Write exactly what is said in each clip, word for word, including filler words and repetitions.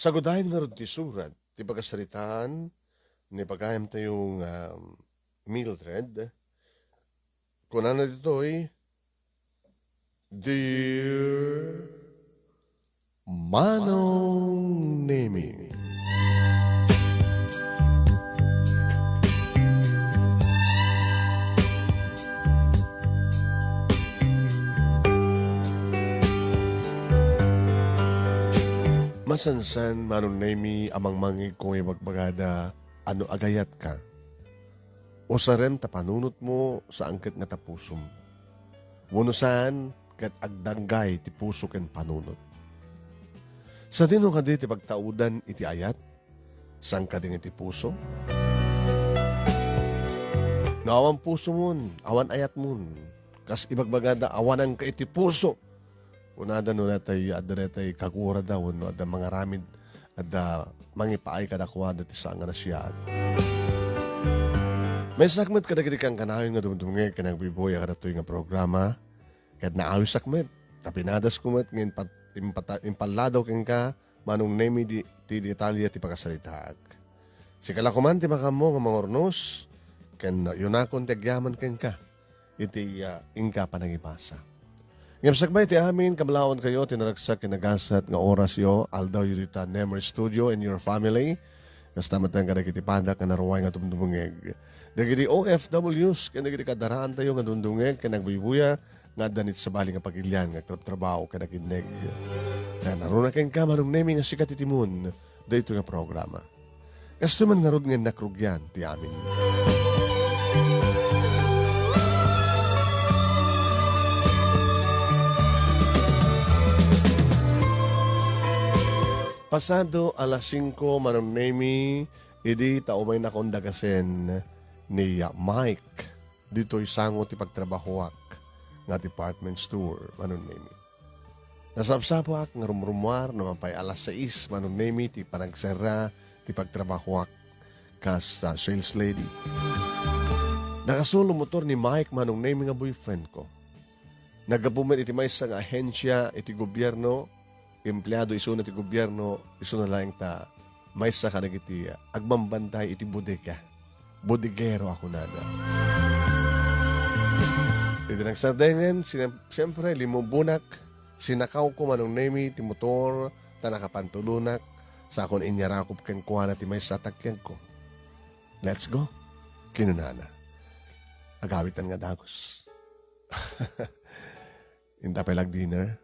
Sagudayen ngarud ti surat ti pakasaritaan ni pagayamtayo nga Mildred. Kunana ditoy, "Dear Manong Nemi." Masansan, Manong Nemi, a mangmangegko nga ibagbagada a no agayatka, usaren ta panunotmo saan ket nga ta pusom. Wenno saan ket agdanggay ti puso ken panunot. Sadino kadi ti pagtaudan iti ayat? Saan kadi nga iti puso? No awan pusomon, awan ayatmon, kas ibagbagada, awananka iti puso. Kunada no datay, adda datay kagurada wenno adda mangaramid, adda mangipaay kadakuada ti saan nga nasiaat. Maysak met kadagiti kankanayon nga dumdumngeg ken agbuybuya kadatoy nga programa, ket naawisak met, ta pinadasko met nga impat-, impata-, impalladaw kenka, Manong Nemi, di, ti detalye ti pakasaritaak. Sika la koman ti makaammo nga mangurnos, ken yunakon ti agyaman kenka iti, ah, inka panangibasa. Ngem sakbay ti amin, kabalawankayo ti naragsak ken nagasat nga orasyo, aldawyo dita Nemer Studio and your family. Kasta met kadagiti padak nga naruay nga dumdumngeg. Dagiti O F Ws ken dagiti kadaraantayo nga dumdumngeg ken nagbuybuya nga adda nit sabali nga pagilian nga agtrabtrabaho ken aginneg. Nanaruna kenka, Manong Nemi, nga sika ti timon daytoy nga programa. Kastoy man ngarud nga innak rugian ti amin. Pasado alas singko, Manong Nemi, idi ta umaynakon dagasen ni Mike ditoy sango ti pagtrabahoak nga department store, Manong Nemi. Nasapsapaak nga rumrumuar no mapay alas sais, Manong Nemi, ti panagserra ti pagtrabahoak kas, ah, sales lady. Nakasulo motor ni Mike, Manong Nemi, nga boyfriend ko. Naggapu met iti maysa nga ahensya iti gobierno, empleado isuna ti gobierno, isuna laeng ta maysa kadagiti agbambantay iti bodega. Bodegero a kunada. Iti nagsardengen, sina-, siyempre, limmumbonak, sinakawko, Manong Nemi, ti motor, ta nakapantulonak, sakon inyarakop kenkuana ti maysa a takyagko. "Let's go," kinunana. Agawitan nga dagus. Inta pay la agdinner.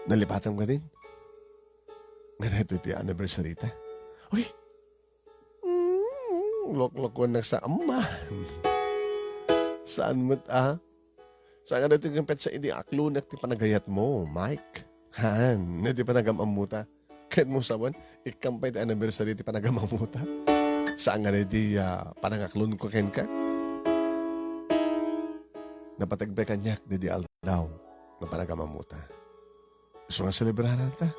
Nalipatam kadin. Nga daytoy ti anniversary ta. Uy! Mm, loklokuennak saan man. Saan met a? Saan nga daytoy nga petsa idi aklonak ti panagayatmo, Mike? Haan, no ti panagam-ammota. Ket mo sawen, ikkam pay ti anniversary ti panagam-ammota. Saan nga daydi, ah, panangaklonko kenka? Napateg pay kaniak daydi aldaw nga panagam-ammota. Isu nga selebraranta.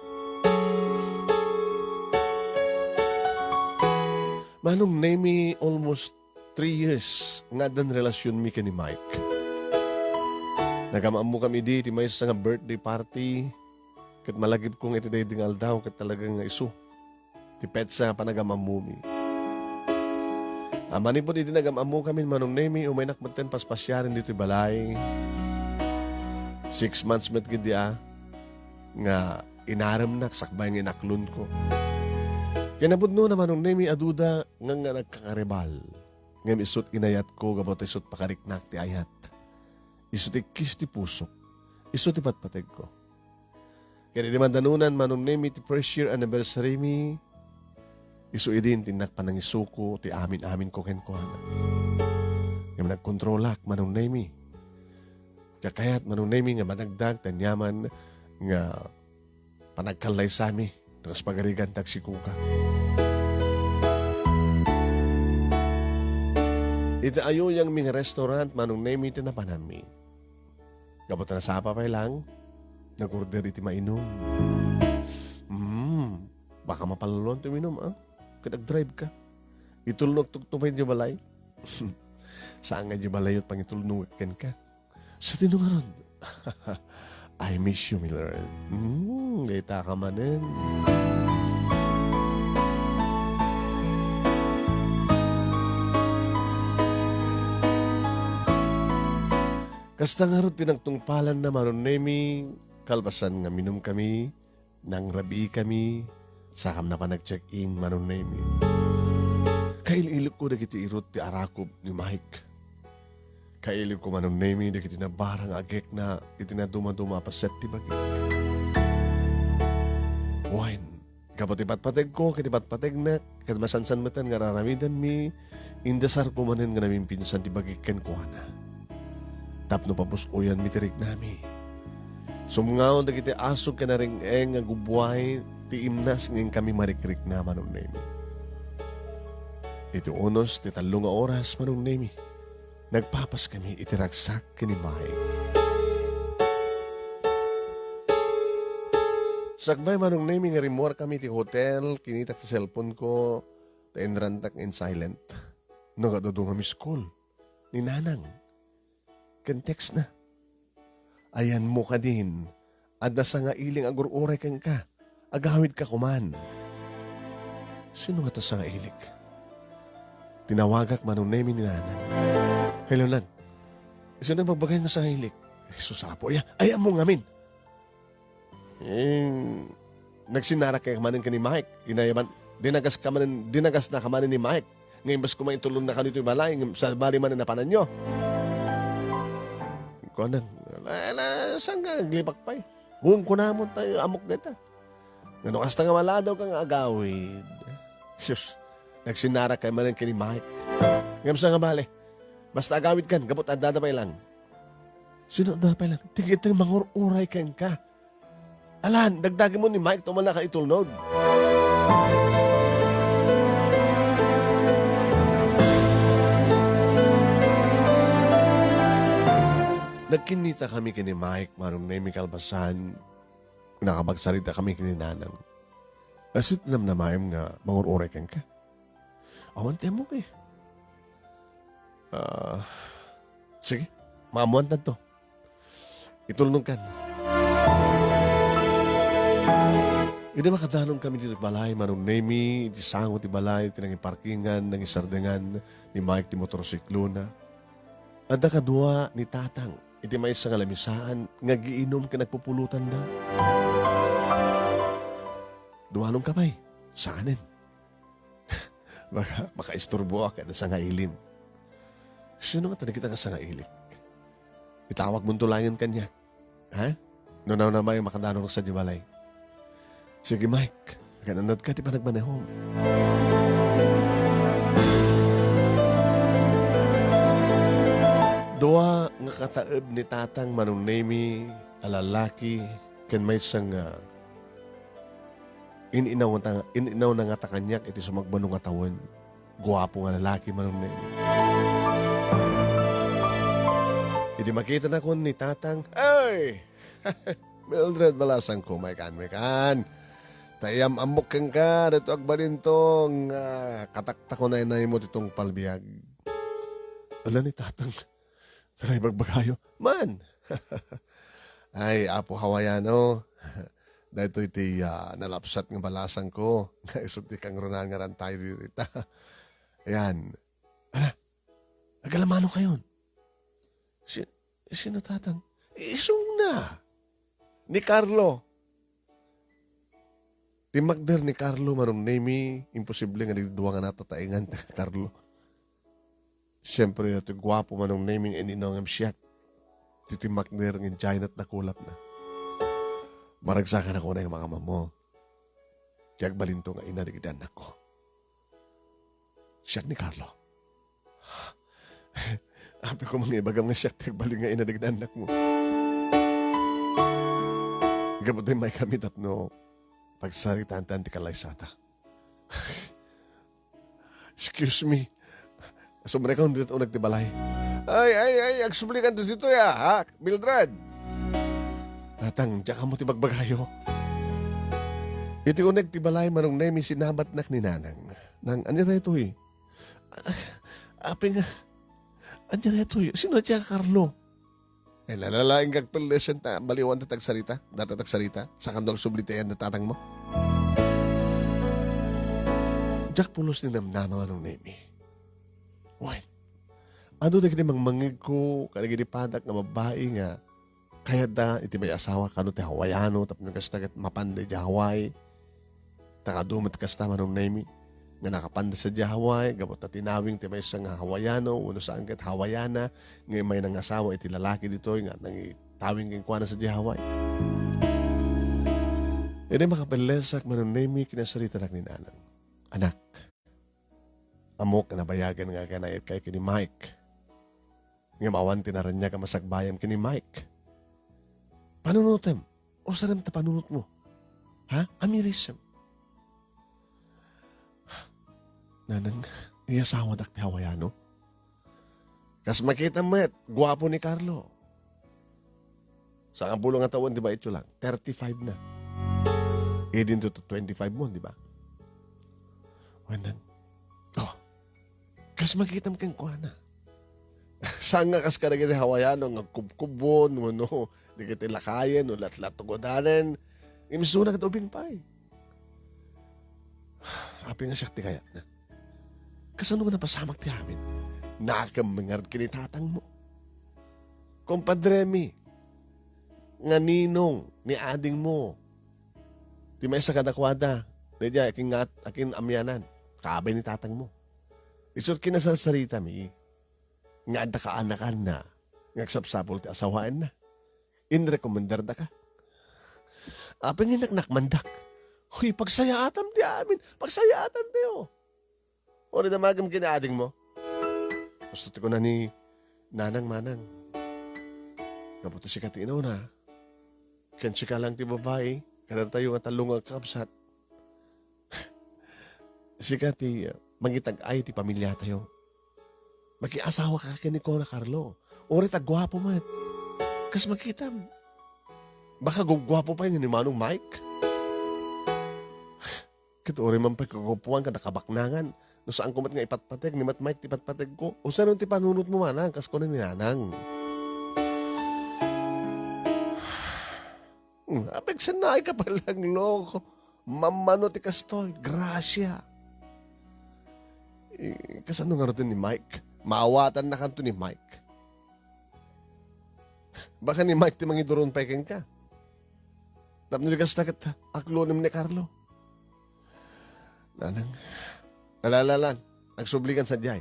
Manong Nemi, almost three years nga addan relasionmi ken ni Mike. Nagam-ammokami idi ti maysa nga birthday party, ket malagipko nga iti daydi nga aldaw ket talaga nga isu ti petsa nga panagam-ammomi. A, manipud idi nagam-ammokamin, Manong Nemi, umaynak metten paspasiaren ditoy balay. Six months met ketdi a nga inaremnak sakbay nga inaklonko. Kinapudnona, Manong Nemi, aduda nga, nga nagkakaribal. Ngem isut inayatko gapu ta isut pakariknak ti ayat. Isu ti ikkis ti pusok. Isu ti patpategko. Ket idi maddanunan, Manong Nemi, ti first year anniversary mi, isu idi intinnak panangisuko ti amin-aminko kenkuana. Ngem nagkontrolak, Manong Nemi. Diak kayat, Manong Nemi, nga madagdag ti aniaman nga panagkallaysami, no kas pagarigan ti agsikuka. Iti ayuyangmi nga restaurant, Manong Nemi, ti napananmi. Gapu ta nasapa pay lang, nag-order iti mainum. Mm, baka mapalaloan ti uminum, a? Ket agdrive ka. Itulnogtok to pay idiay balay. Saan nga idiay balay ti pangitulnogek kenka? Sadino ngarud? I miss you, Mildred. Mm, dayta ka manen. Kasta ngarud ti nagtungpalanna, Manong Nemi, kalpasan nga minumkami, nangrabiikami, sakam na pa nag-check-in, Manong Nemi. Kail-ilikko dagiti irut ti arakop ni Mike. Kailibko, Manong Nemi, dagiti nabara nga agekna iti nadumaduma a paset ti bagik. Wen, gapu ti patpategko ken ti patpategnak, ket masansan metten nga ar-aramidenmi, indesarko manen nga namimpinsan ti bagik kenkuana. Tapno papus-oyanmi ti riknami. Sumngaw dagiti asug ken areng-eng nga gubbuay ti imnas nga inkami marikrikna, Manong Nemi. Iti unos ti tallo nga oras, Manong Nemi, nagpapaskami iti ragsak ken ni Mike. Sakbay, Manong Nemi, nga rimmuarkami iti hotel, kinitak ti cellphone-ko, ta inrantak nga in-silent. Nagadu-adu nga miss call ni Nanang ken text-na. Ayanmo kadin, adda sangailing agur-uray kenka. Agawidka koman. Sino ngata sangailing? Tinawagak, Manong Nemi, ni Nanang. Hello, Nang. Sino nagbagbagay nga sangailing? Jesus, Apo, aya, ayanmo ngamin. Eh, nagsinnarak ka manen ken ni Mike. Inayaban, dinagas ka manen, dinagasna ka manen ni Mike. Nga imbes koma itulongna kano iti balay, ngem sabali manen napananyo. Kuana, ala, ala, saan ka naglibak pay? Wen, kunamon tayo, amok dayta. Ngano kasta nga maladaw ka nga agawid? Sus, nagsinnarak ka manen ken ni Mike. Ngem sa nga bale, basta agawid kan, gapu ta adda pay lang. Sino adda pay lang? Ti, ti mangur-uray kenka. Alan, dagdagimon ni Mike, tuman na ka itulnog. Nagkinnita kami ken ni Mike, Manong Nemi, kalpasan, nakapagsaraktakami ken ni Nanang. Asut namnamaem nga mangur-uray kenka? Awan ti ammok eh. Ah, sige, maammoantanto. Itulnogkan. Idi makadanonkami iti balay, Manong Nemi, iti sango ti balay, iti nangiparkingan, nangisardengan ni Mike ti motorsiklona. Adda kadua ni Tatang iti maysa nga lamisaan nga agiinum ken agpupulotanda. Duanonka pay? Saanen. Maka-, makaisturboak ken sangailing. Sino nga dagita nga sangailing? Itawagmonto laengen kaniak. Ha? No, no, no, Mike, makadanonak sadiay balay. Sige, Mike. Agan-annadka ti panagmanehom. Dua nga kataeb ni Tatang, Manong Nemi, a lalaki, ken maysa nga in-inaw-, in-inawna ngata kaniak iti sumagmamano nga tawen. Guapo nga lalaki, Manong Nemi. Idi makitanakon ni Tatang, "Ay! Mildred, balasangko, Mike-an, Mike-an. Ta iyam-ammok kenka, daytoy agbalinto nga kataktakunaynaymo ti tungpal biag." Ala ni Tatang, Saray bagbagayo. Man! Ay, Apo Hawaiano, daytoy ti, ah, nalapsat nga balasangko. Nga isu ti kangrunaan nga rantayo dita. Ayan. Ala, agalamano kayon. Si-, sino, Tatang? Isuna. Ni Carlo. Timmakder ni Carlo, Manong Nemi, imposible nga dagiti dua nga natataengan ti Carlo. Siyempre, ti guapo, Manong Nemi, nga in-inaw ngem siak ti timmakder nga idiay met nakulapna. Maragsakan a kunay nga mangamammo. Ti agbalinto nga ina dagiti annakko. Siak ni Carlo. Apay koma nga ibagam nga siak ti agbalin nga ina dagiti annakmo. Gapu ta immay kami tapno pagsaritaantan ti kalaysata. Excuse me. Sumrekon ditoy uneg ti balay. Ay, ay, ay, agsublikan ditoy, ah, ha? Mildred. Tatang, diak ammo ti bagbagayo. Iti uneg ti balay, Manong Nemi, sinabatnak ni Nanang. Nang, ania daytoy? Apay nga, ania daytoy? Sino dayta a Carlo? Ay, lalalaing kag pellesen ta, baliwan ta tagsarita, data tagsarita, saan ka agsublitayan da tatang mo. Diak pulos ni namnama, Manong Nemi. Wen, adu dagiti mangmangngegko, kadagiti padak nga babbai nga kayatda iti may asawa, kano ti Hawaiano, tapno kasta ket mapanda idiay Hawaii. Ta adu met kasta, Manong Nemi, nga nakapanda sadiay Hawaii, gapu ta tinawing ti maysa nga Hawaiano, wenno saan ket Hawaiana, nga immay nangasawa iti lalaki ditoy nga nangitawing kenkuana sadiay Hawaii. Idi makapellesak, Manong Nemi, kinasaritanak ni Nanang. Anak, ammok nga nabayagen nga aganayetkay ken ni Mike. Ngem awan ti naraniag a masagbayam ken ni Mike. Panunotem, usarem ta panunotmo. Ha? Amirisem. Nanang, iyasawadak ti Hawaiano. Kas makitam met, guapo ni Carlo. Sangapulo nga tawen, di ba, itsu lang? Thirty-five na. Idinto to twenty-five mo, di ba? Wen, oh, kas makitam kenkuana. Saan nga kas kadagiti Hawaiano nga kubkubon, wenno dagiti lakayen, wenno latlatgudanen. Imsuna ket ubing pay. Apay nga siak ti kayatna? Kasano nga napasamak ti amin? Nakem ngarud ken ni tatang mo. Kumpadre mi, nga ninong ni ading mo. Ti maysa kadakuada, daydiay akin nga, akin amianan, kaabay ni tatang mo. Isu ti kinasarsarita mi, nga adda kaanakanna, nga agsapsapul ti asawaenna. Inrekomendar daka. Apay nga inaknakmandak? Hoy, pagsayaatam ti amin. Pagsayaatam tayo. O, di damagem ken ading mo. Basta ti kuna ni Nanang, Manang. Gapu ta sika ti inauna. Ken sika lang ti babai. Kadatayo nga tallo nga agkabsat. Sika ti, uh, mangitag-ay ti pamiliatayo. Makiasawa ka ken ni Kona Carlo. Uray ta guapo met. Kas makitam. Baka gugguapo pay ni Manong Mike. Ket uray man pay kaguapoan kada kabaknangan. No saan ko met nga ipatpateg, ni Mat Mike ti ipatpateg ko. Usanon ti panunot mo, Manang, kas kuna ni Nanang. Hmm, apay, agsannaay ka pay lang, loko. Mammano ti kastoy, grasia. Eh, kasano ngaruden ni Mike? Maawatannakanto ni Mike. Baka ni Mike ti mangiduron pay kenka. Tapno di kasta ket aklonem ni Carlo. Nanang, alalalan, agsublikan sadiay.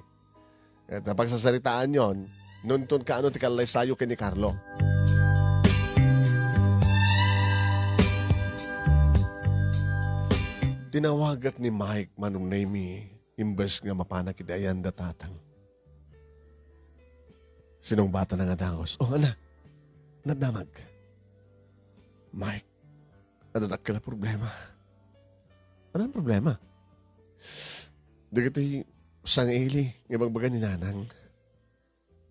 Ket ta pagsasaritaanyon, nunton kaano ti kallaysayo ken ni Carlo. Tinawagak ni Mike, Manong Nemi, imbes nga mapanak idi ayan da tatang. Sinungbatana nga dagus. Oh, ana, nadamag. Mike, adda dakkel a problema. Anong problema? Dagitoy sang-ili nga ibagbaga ni Nanang.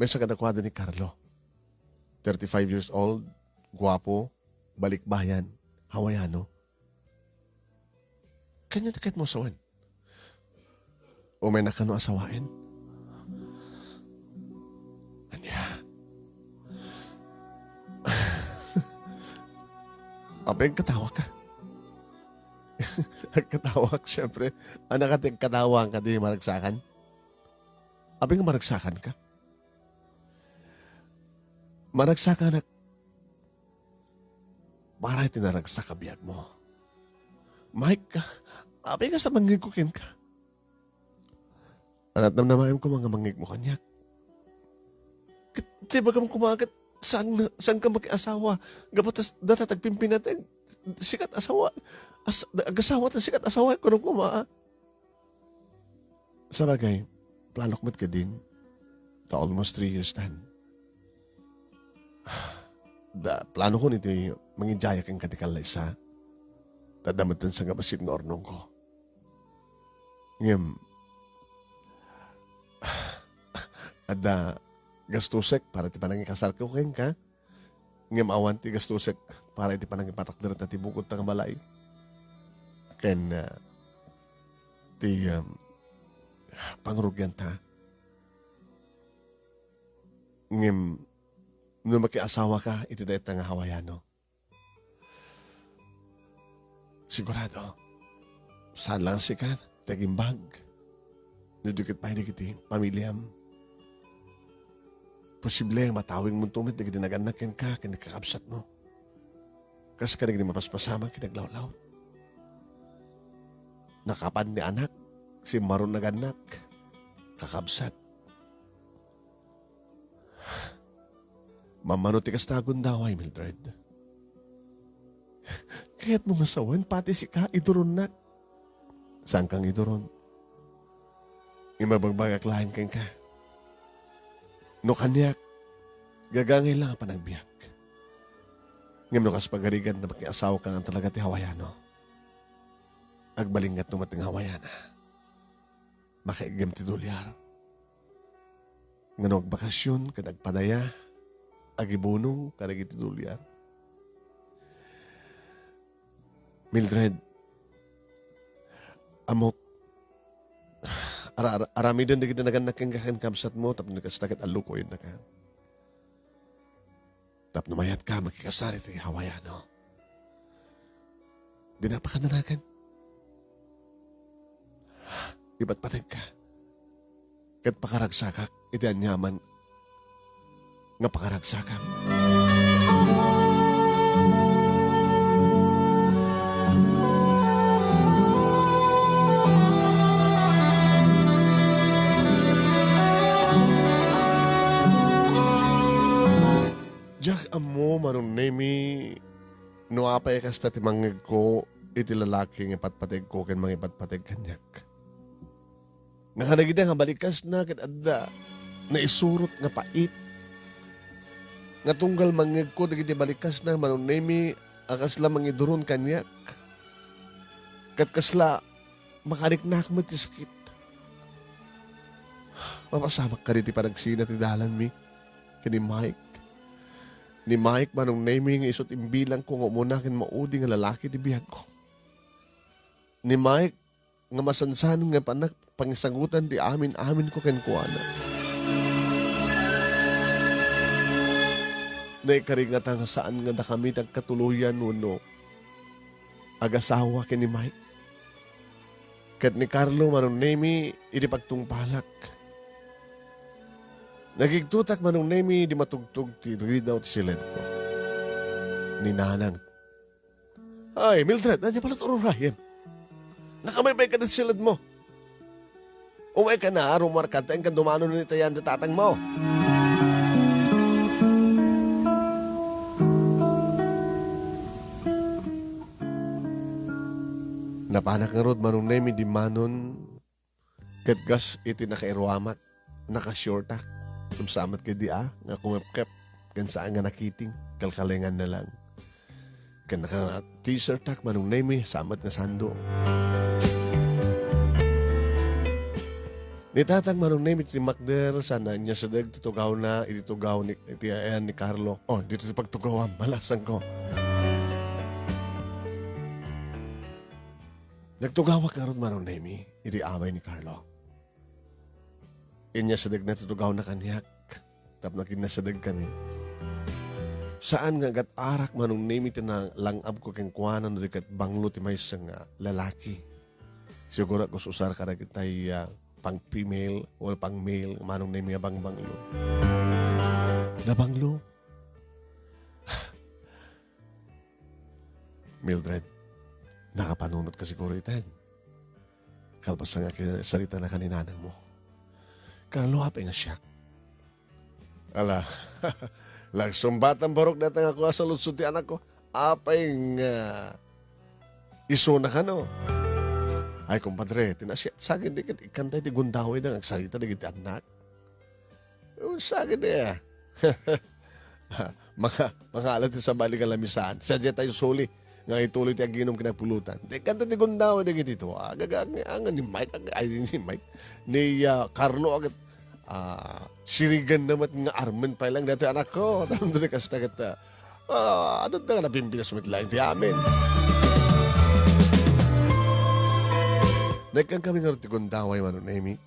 Maysa kadakuada ni Carlo. Thirty-five years old, guapo, balikbayan, Hawaiano. Kanya ti ket mo sawen? Umay na kano asawaen? Ania? Apay, agkatawa ka? Agkatawak, siyempre. Anak, ati agkatawa ka, di maragsakan? Apay nga maragsakan ka? Maragsakanak para iti naragsak a biag mo. Mike, apay nga sa mangngeg ko kenka? Anat namnamaem koma nga mangngeg mo kaniak. Ket ti bagam koma ket saan, saan ka makiasawa? Gapu ta data tagpimpinateg, sikat asawa, as-, agasawa ta sikat asawa, kunam koma, ah. Sabagay, planok met kadin, ta almost three years tan. Da, planokon iti mangidiaya kenka ti kallaysa. Ta adda metten sangabassit nga urnongko. Ngem, adda gastusek para ti panangikasarko kenka. Ngem awan ti gastusek para iti panangipatakder ta ti bukod ta nga balay. Ken, ah, ti, um, pangrugian ta. Ngem, no makiasawaka iti dayta nga Hawaiano. Sigurado, saan lang sika ti agimbag. No di ket pay dagiti pamiliam. Posible nga matawingmonto met dagiti nagannak kenka ken kakabsatmo. Kas kadagiti mapaspasamak ken aglawlaw. Nakapan ni anak, simmaron nagannak, kakabsat. Mammano ti kasta a gundaway, Mildred. Kayatmo nga sawen, pati sika, iduronnak. Saan kang iduron? Imabagbagak laeng kenka. No kaniak, gagangay lang a panagbiag. Ngem no kas pagarigan na makiasawaka nga talaga ti Hawaiano, agbalingat no met nga Hawaiana. Makaiggem ti dolyar. Nga no agbakasyon ket agpadaya, agibunong kadagiti dolyar. Mildred, ammok, ara-, ara-, aramiden dagiti nagannak kenka ken kabsatmo tapno kasta ket allukoyennaka. Tapno mayatka, makikasar iti Hawaiano. Dina pakadanagan. Ipatpategka. Ket pakaragsakak iti aniaman nga pakaragsakam. Diak ammo, Manong Nemi, no apay a kasta ti mangngegko iti lalaki nga ipatpategko ken mangipatpateg kaniak. Nga kadagiti nga balikasna ket adda naisurot nga pait. Nga tunggal mangngegko dagiti balikasna, Manong Nemi, a kasla mangiduron kaniak. Ket kasla makariknak met ti sakit. Mapasamak kadi ti panagsina ti dalanmi ken ni Mike. Ni Mike, Manong Nemi, nga isu ti imbilangko nga umuna ken maudi nga lalaki ti biagko. Ni Mike, nga masansan nga panak-, pangisagutan ti amin-aminko kenkuana. Naikari ngata nga saan nga dakami ti agkatuloyan wenno agasawa ken ni Mike. Ket ni Carlo, Manong Nemi, idi pagtungpalak. Nagigtotak, Manong Nemi, idi matugtog ti ridaw ti siledko. Ni Nanang. Ay, Mildred, ania pala ti ururayen? Nakamay pay ka ti siledmo. Umay ka na, rumuarka, ta inka dumano ni tayan ti tatangmo. Napanak ngarud, Manong Nemi, dimmanon. Ket kas iti nakairuamak, nakashortak. Sumsamat ket di a, nga kumepkep, ken saan nga nakiting, kalkalenganna lang. Ken naka-t-shirtak, Manong Nemi, samet nga sando. Ni Tatang, Manong Nemi, ti makder, saan nga inyasideg ti tugawna, iti tugaw ni, iti ayan ni Carlo. Oh, dito ti pagtugawam, malasangko. Nagtugawak ngarud, Manong Nemi, iti away ni Carlo. Inyasidegna ti tugawna kaniak, tapno agkinnasidegkami. Saan nga agat-arak, Manong Nemi, ti nalang-abko kenkuana no di ket banglo ti maysa nga lalaki. Siguro, us-usar kadagitay, ah, pang-female o pang-male, Manong Nemi, a bangbanglo. Nabanglo. Mildred, nakapanunotka siguro iten. Kalpasan nga kisaritanaka ni nanangmo. Carlo, apay nga siak? Ala, nagsumbatan barok dayta nga kua sa ludsod ti anakko. Apay nga isuna kano? Ay, kumpadre, ti nasiat saged di ket ikkantay ti gundaway da nga agsarita dagiti annak. Unsa gidi, ah? Mga, mga ala ti sabali nga lamisan. Sadiay tayo suli nga ituloy ti aginom ken agpulutan. Di kanta ti gundaway dagiti ito. Agaga, ang, ang ni Mike, ag-, ay, ni Mike. Ni, ah, Carlo, agad, ah, sirigan na met nga armen pay lang dati anakko. Tanto ni kasta ket, ah, ah, adda nga napimpinas met laeng ti amin. Nagkan kami nga ti gundaway, Manong Nemi.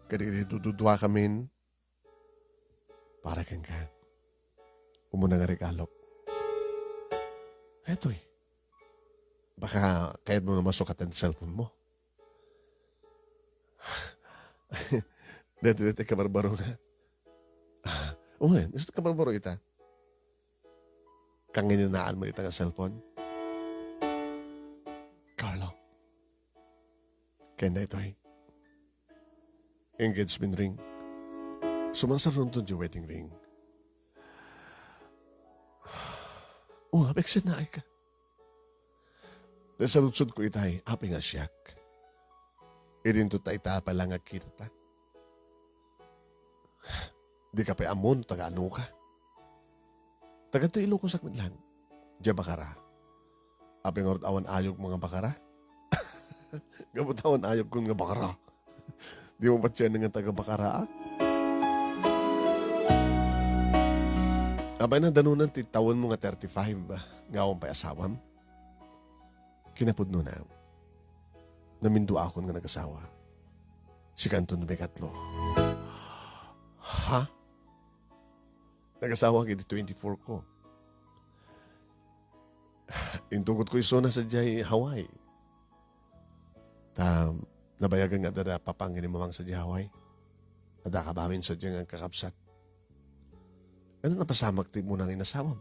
Kadagiti dududuakamin, Para kenka. Umuna nga regalok. Etoy. Baka kayatmo nga masukat ti cellphone mo. Dito, dito, kabarbaro nga. Ah, o ngayon, isu ti kabarbaro ita. Kanginanaan mo ita nga cellphone? Carlo. Ken daytoy. Engagement ring. Sumarsarunton ti wedding ring. O, apeksennaay ka. Nasaludsodko itay, apay nga siak. Idinto ta ita pay lang agkitata. Dika pay ammon, taga ano ka? Taga to Ilocos ak met lang. Dia Bacara. Apay ngarud awan ayogmo nga Bacara? Gapu ta awan ayogko nga Bacara. Di mo patian nga taga Bacara ak? Apay na danunan ti tawenmo nga thirty-five nga awan pay asawam? Kinapudnona, naminduakon nga nagasawa. Sikanto no may katlo. Ha? Nagasawa iti twenty-four ko. Intugot ko isuna sadiay Hawaii. Ta, nabayagan nga adda papang iti mamang sadiay Hawaii. Adda kabamin sadiay nga kakabsat. Ano napasamak ti muna nga inasawam?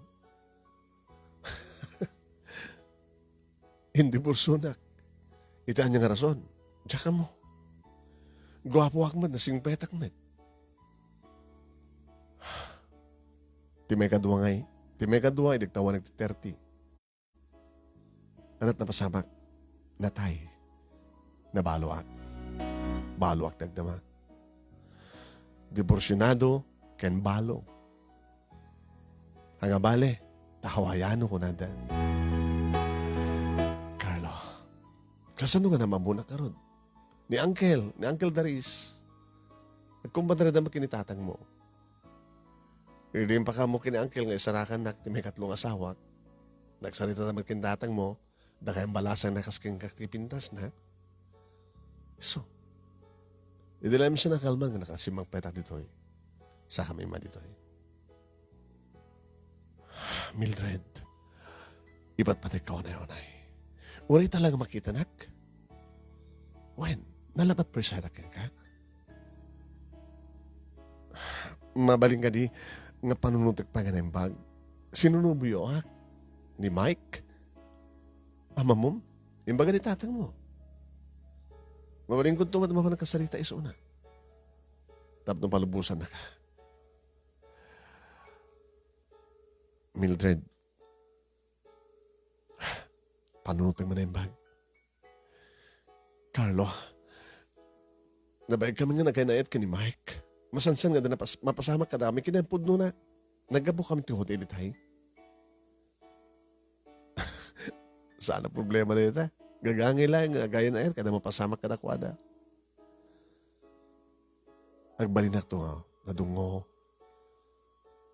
Indiborsionak. Iti ania nga rason? Diak ammo. Guapoak met, nasingpetak met. Ti maikadua ngay, ti maikadua, idi agtawanek ti thirty. Ania ti napasamak? Natay. Nabaloak. Baloak ti agdama. Diborsionado ken balo. Ania bale, ta Hawaiano, kunada. Carlo, kasano nga namamunak ngarud? Ni Uncle, ni Uncle Darius. Nagkumbadreda met ken ni tatangmo. Idi impakaammo ken ni Uncle nga isarakannak ti maikatlo nga asawak, nagsaritada met ken tatangmo, dakay a balasangna kas kenka ti pintasna. So, idi la siak nakalman nga nakasimmangpetak ditoy, sakami met ditoy. Mildred, ipatpatek ka unay-unay. Uray ta lang makitanak. Wen, nalabat presyadak kenka. Mabalin kadi nga panunotek pay nga naimbag? Sino nobioak? Ni Mike? Amamom? Imbaga ni tatangmo. Mabalinkonto met mapan kasarita isuna. Tapno palubosannaka. Mildred, panunotek nga naimbag. Carlo, nabayankami nga nagkaynaayat ken ni Mike. Masansan nga adda napas-, mapasamak kadakami. Kinapudnona, naggapu kami ti hotel itay. Saan a problema dayta. Gagangay laeng nga agaynaayat ket adda mapasamak kadakuada. Agbalinakto nga nadungngo,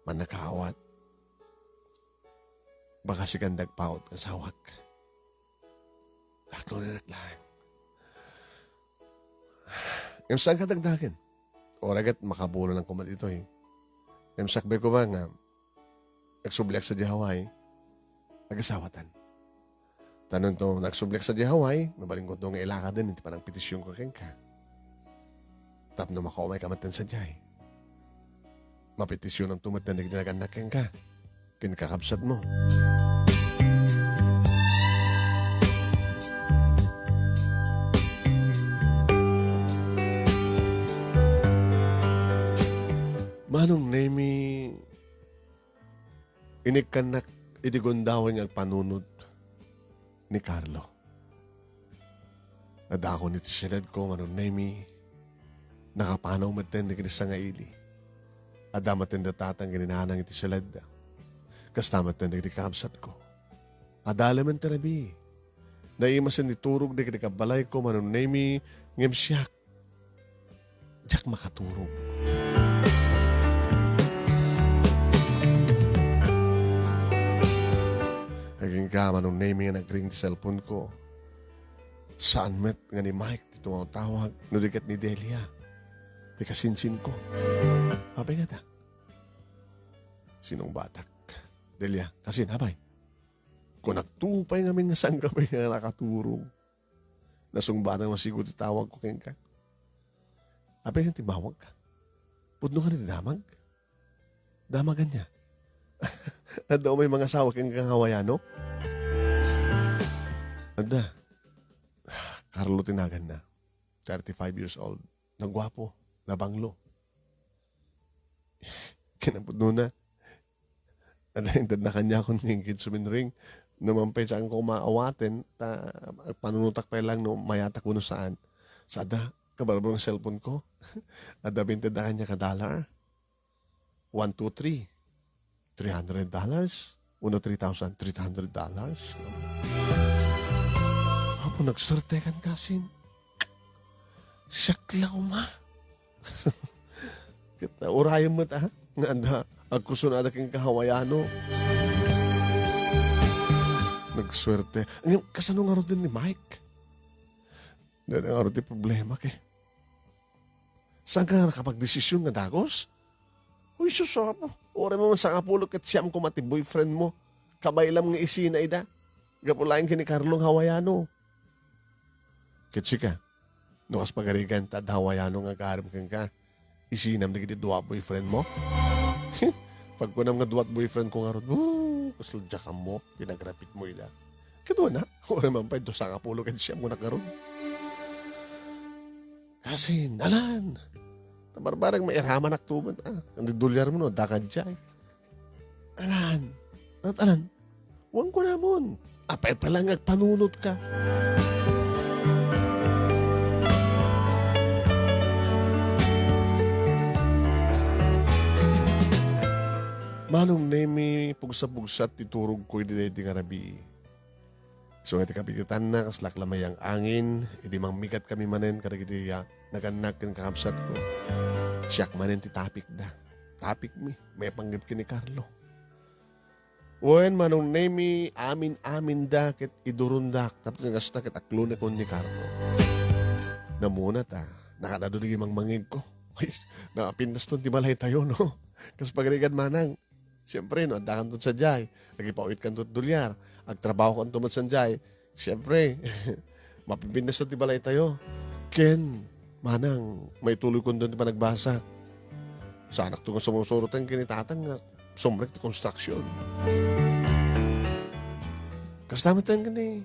mannakaawat. Baka sikan ti agpaut nga asawak. Aklonennak laeng. Ngem saan kadagdagen? Uray ket makabulonan koma ditoy. Ngem sakbay koma nga agsubliak sadiay Hawaii, agasawatan. Ta no agsubliak sadiay Hawaii, mabalinkonto nga ilakaden iti panangpetisionko kenka. Tapno makaumayka metten sadiay, mapetisionanto metten dagiti nagannak kenka ken kakabsatmo. Manong Nemi, inikkannak iti gundaway nga agpanunot ni Carlo. Adakon iti siledko, Manong Nemi. Nakapanaw metten dagiti sangaili. Adda metten da tatang ken ni nanang iti siledda. Kasta metten dagiti kabsatko. Adda laeng ti rabii. Naimasen ti turog dagiti kabbalayko, Manong Nemi, ngem siak, diak makaturog. Agingga, Manong Nemi, nga nagring ti cellphone ko. Saan met nga ni Mike ti tumawtawag, no di ket ni Delia ti kasinsinko. Apay ngata? Sinungbatak. Delia, kasin, apay? Kunakto pay ngamin nga sangkapay nga nakaturong. Nasungbatak masigo ti tawagko kenka. Apay nga timmawagka? Pudno nga ti damag? Damag ania? Adda umay mangasawa kenka nga Hawaiano? Adda. Carlo ti naganna. Thirty-five years old. Naguapo. Nabanglo. Kinapudnona. Adda intedna kaniakon nga inggit suminring. No man pay saanko maawaten, ta agpanunotak pay lang no mayatak wenno saan. Sa adda, kabarbaro nga cellphone ko. Adda intedna kaniak a dollar. One, two, three. Three hundred dollars? Wenno three thousand, three hundred dollars? Apo, nagsuertekan kasin. Siak la koma. Ket, uh, urayen met, ah, nga adda agkusunada kenka Hawaiano. Nagsuerte. Ngem, kasano ngaruden ni Mike? Dada ngarud ti problema, ke. Saanka nga nakapagdesisyon nga dagus? Uy, sus, Apo. Uray mo man sangapulo ket siam koma ti boyfriend mo. Kabaylam nga isina ida. Gapu laeng ken ni Carlo nga Hawaiano. Ket sika, no kas pagarigan ta adda Hawaiano nga agarim kenka, isinam dagiti dua a boyfriend mo? Pagkunam nga dua a boyfriend ko ngarud, "Woo, kasla diak ammo, pinagrapit mo ida." Ket wen a, uray man pay, sangapulo ket siam ko ngarud. Kasin, alan. Ta barbarek, mairamanak to met, ah. Andi dolyar mo, no, adda ka diay. Alan. At alan. Wen kunamon. Apay pay lang agpanunotka. Manong Nemi, pugsa-pugsat ti turogko idi daydi nga rabii. Isu nga ti kapititanna, kaslak la mayang angin, idi mangmigatkami manen kadagiti, ah, nagannak ken kakabsatko. Siak manen ti tapikda. Tapikmi, maipanggep ken ni Carlo. Wen, Manong Nemi, amin-aminda ket idurondak, tapno kasta ket aklonekon ni Carlo. Namuna ta, nakadado dagiti mangmangegko. Ay, nakapintaston ti balaytayo, no? Kas pagarigan, Manang. Siyempre, no, addakanto sadiay, agipawitkanto ti dolyar, agtrabahokanto met sadiay, siyempre, mapipinas ti balaytayo. Ken, Manang, maituloykonto ti panagbasa. Saanakto nga sumusuroten ken ni Tatang nga sumrek ti konstruksyon. Kasta met ken ni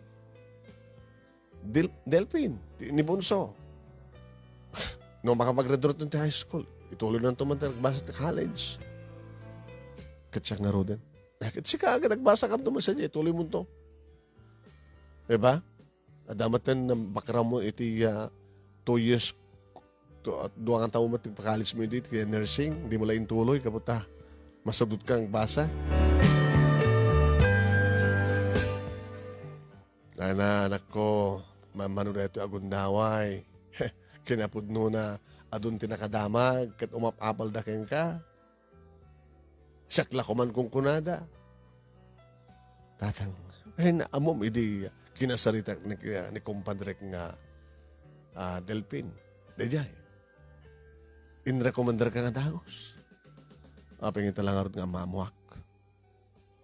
Del-, Delphin, ti, ni Bunso. No, makapag-graduate ti high school, ituloy na to man ti nagbasa ti college. Ket siak ngaruden. Eh, ket sika, ket nagbasa kanto man sadiay, ituloy mo to. Diba? Adda met ten background mo iti, ah, two years, tu-, dua nga tawen met ti college mo idi, ti nursing, di mo la intuloy, kaputa. Masadut ka agbasa. Ana, anakko, mammano daytoy a gundaway. Kinapudnona, adun ti nakadamag, ket umap-apalda kenka. Siak la koman kunkunada. Tatang, ay, ammom idi kinasaritak ni, ni kumpadrek nga, ah, Delphin. Daydiay. Inrekomendarka nga dagus. Apay ngata la ngarud nga ammuak.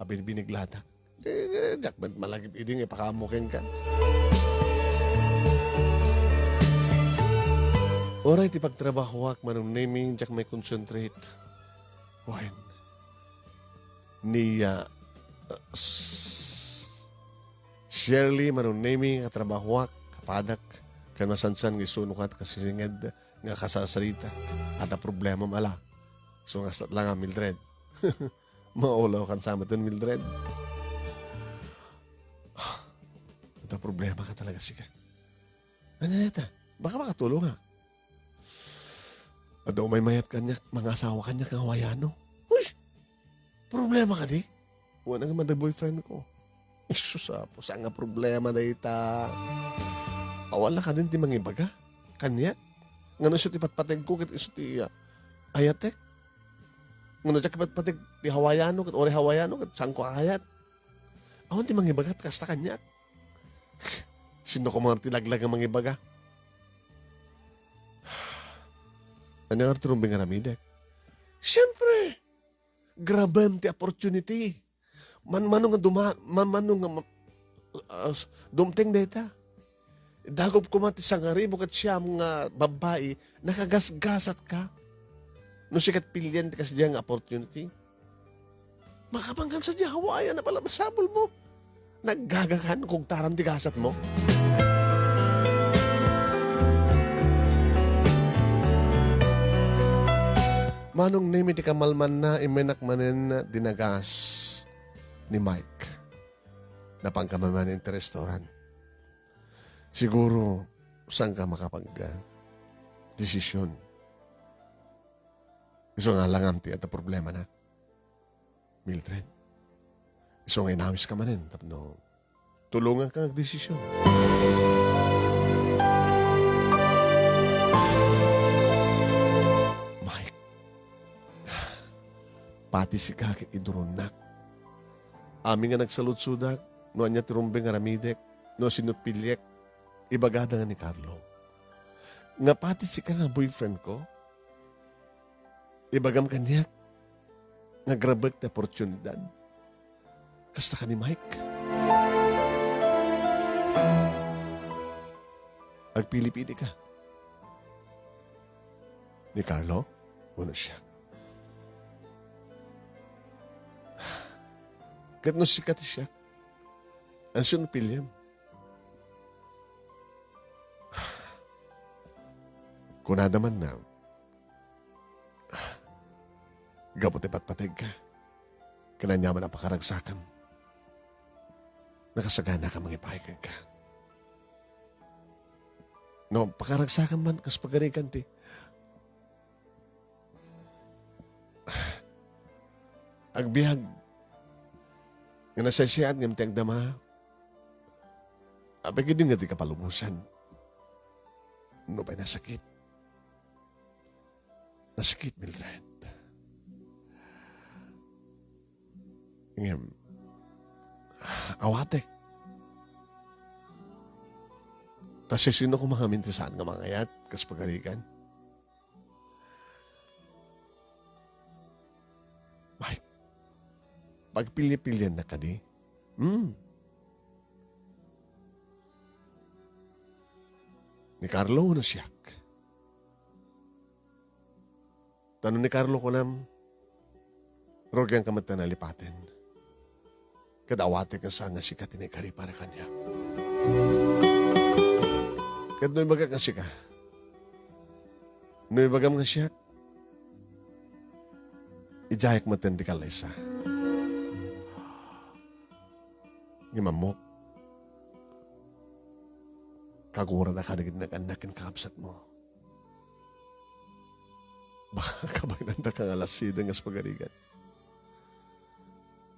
Abinbiniglatak. Eh, eh, diak met malagip idi nga ipakaammo kenka. Uray ti pagtrabahoak, Manong Nemi, diak mai-concentrate. Wen, ni, ah, s-, Shirley, Manong Nemi, nga trabahoak, kapadak, ken masansan nga isuno kat kasisinged nga kasasarita. Adda problemam ala. So, nga stat lang, ah, Mildred. Maulaw kan sa amin, Mildred. Ita problema ka talaga, sika. Ano na ita? Baka makatulong, ha? Adu may mayat kaniak, mangasawa kaniak nga Hawaiano. Uy! Problema ka di? Wala nga mada boyfriend ko. Jesus, Apo, saan nga problema dayta? Awan la kadin ti mangibaga kaniak? Ngano isu ti patpateg ko ket isu ti, ah, ayatek? Ngano diak ipatpateg ti Hawaiano ket uray Hawaiano ket saan ko ayat? Awan ti mangibaga ti kasta kaniak. Sino ko man ti laglag nga mangibaga? Ania nga ti rumbeng aramidek? Siyempre! Grabem ti opportunity. Manmano nga duma-, manmano nga ma-, ah, dumteng dayta. Dagop koma ti sangaribuk ket siam nga babbai, nakagasgasatka. No sika ti pilien ti kasdiay nga opportunity, makapankan sadiay, awayan a pala masapulmo. Naggagakan, kugtaram ti gasatmo. Manong Nemi ti kamalmanna, immenak manen dinagas ni Mike. Napanka manen ti restaurant. Siguro, saanka makapag-, ah, desisyon. Isu nga langam ti adda problemana, Mildred. Isu nga inawiska manen tapno tulonganka nga agdesisyon. Mike, pati sika ket iduronnak. Amin nga nagsaludsodak, no ania ti rumbeng nga aramidek, no sino ti piliek, ibagada nga ni Carlo. Nga pati sika nga boyfriend ko, ibagam kaniak nga agrabek ti oportunidad. Kasta ka ni Mike. Agpili-pili ka. Ni Carlo, wenno siak. Ket no sika ti siak, ansiyon piliem? Kunada man na, gapu ti patpategka, ken aniaman a pakaragsakam, nakasaganaka mangipaay kenka. No, pakaragsakam man, kas pagarigan ti agbiag nga nasaysayaat ngem ti agdama, apay ketdi nga di kapalubosan. No pay nasakit. Nasakit, Mildred. Ngem, awatek. Ta sisino koma ngamin ti saan nga mangayat, kas pagarigan? Mike, pagpili-piliannak kadi? Hmm. Ni Carlo wenno siak? Ta no ni Carlo kunam, rugianka met ta nalipaten. Ket awatek nga saan nga sika ti naikari para kaniak. Ket no ibagak nga sika, no ibagam nga siak, idiayek metten ti kallaysa. Ngem ammok, kaguradaka dagiti nagannak ken kakabsatmo. Baka kabaynandaka nga lasiden nga pagarigan.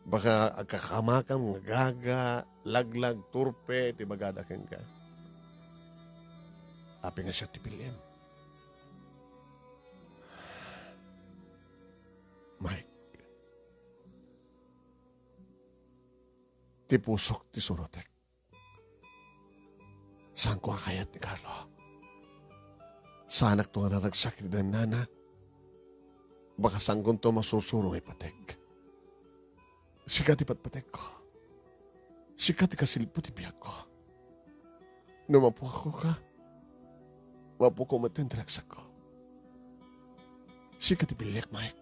Baka agkakamakam nga gaga, laglag, turpe ti bagada kenka. Apay nga siak ti piliem? Mike, ti pusok ti surotek. Saanko a kayat ni Carlo. Saanakto nga naragsak iti daennana. Baka saankonto masursuro nga ipateg. Sika ti patpategko. Sika ti kasilpo ti biagko. No mapuakko ka, mapuko met ti ragsakko. Sika ti piliek, Mike.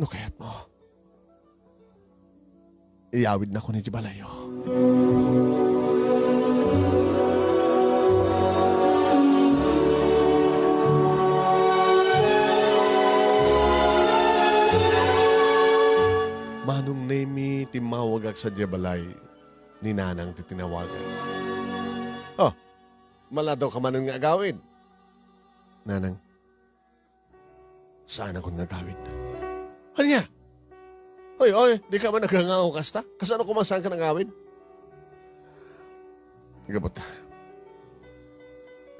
No kayatmo, iyawidnakon iti balayyo. Manong Nemi, timmawagak sadiay balay ni Nanang ti tinawagan. Oh, maladaw ka manen nga agawid? Nanang, saanakon nga agawid. Ania? Oy, oy, di ka man nagangaw kasta? Kasano koma saan ka nagawid? Gapu ta,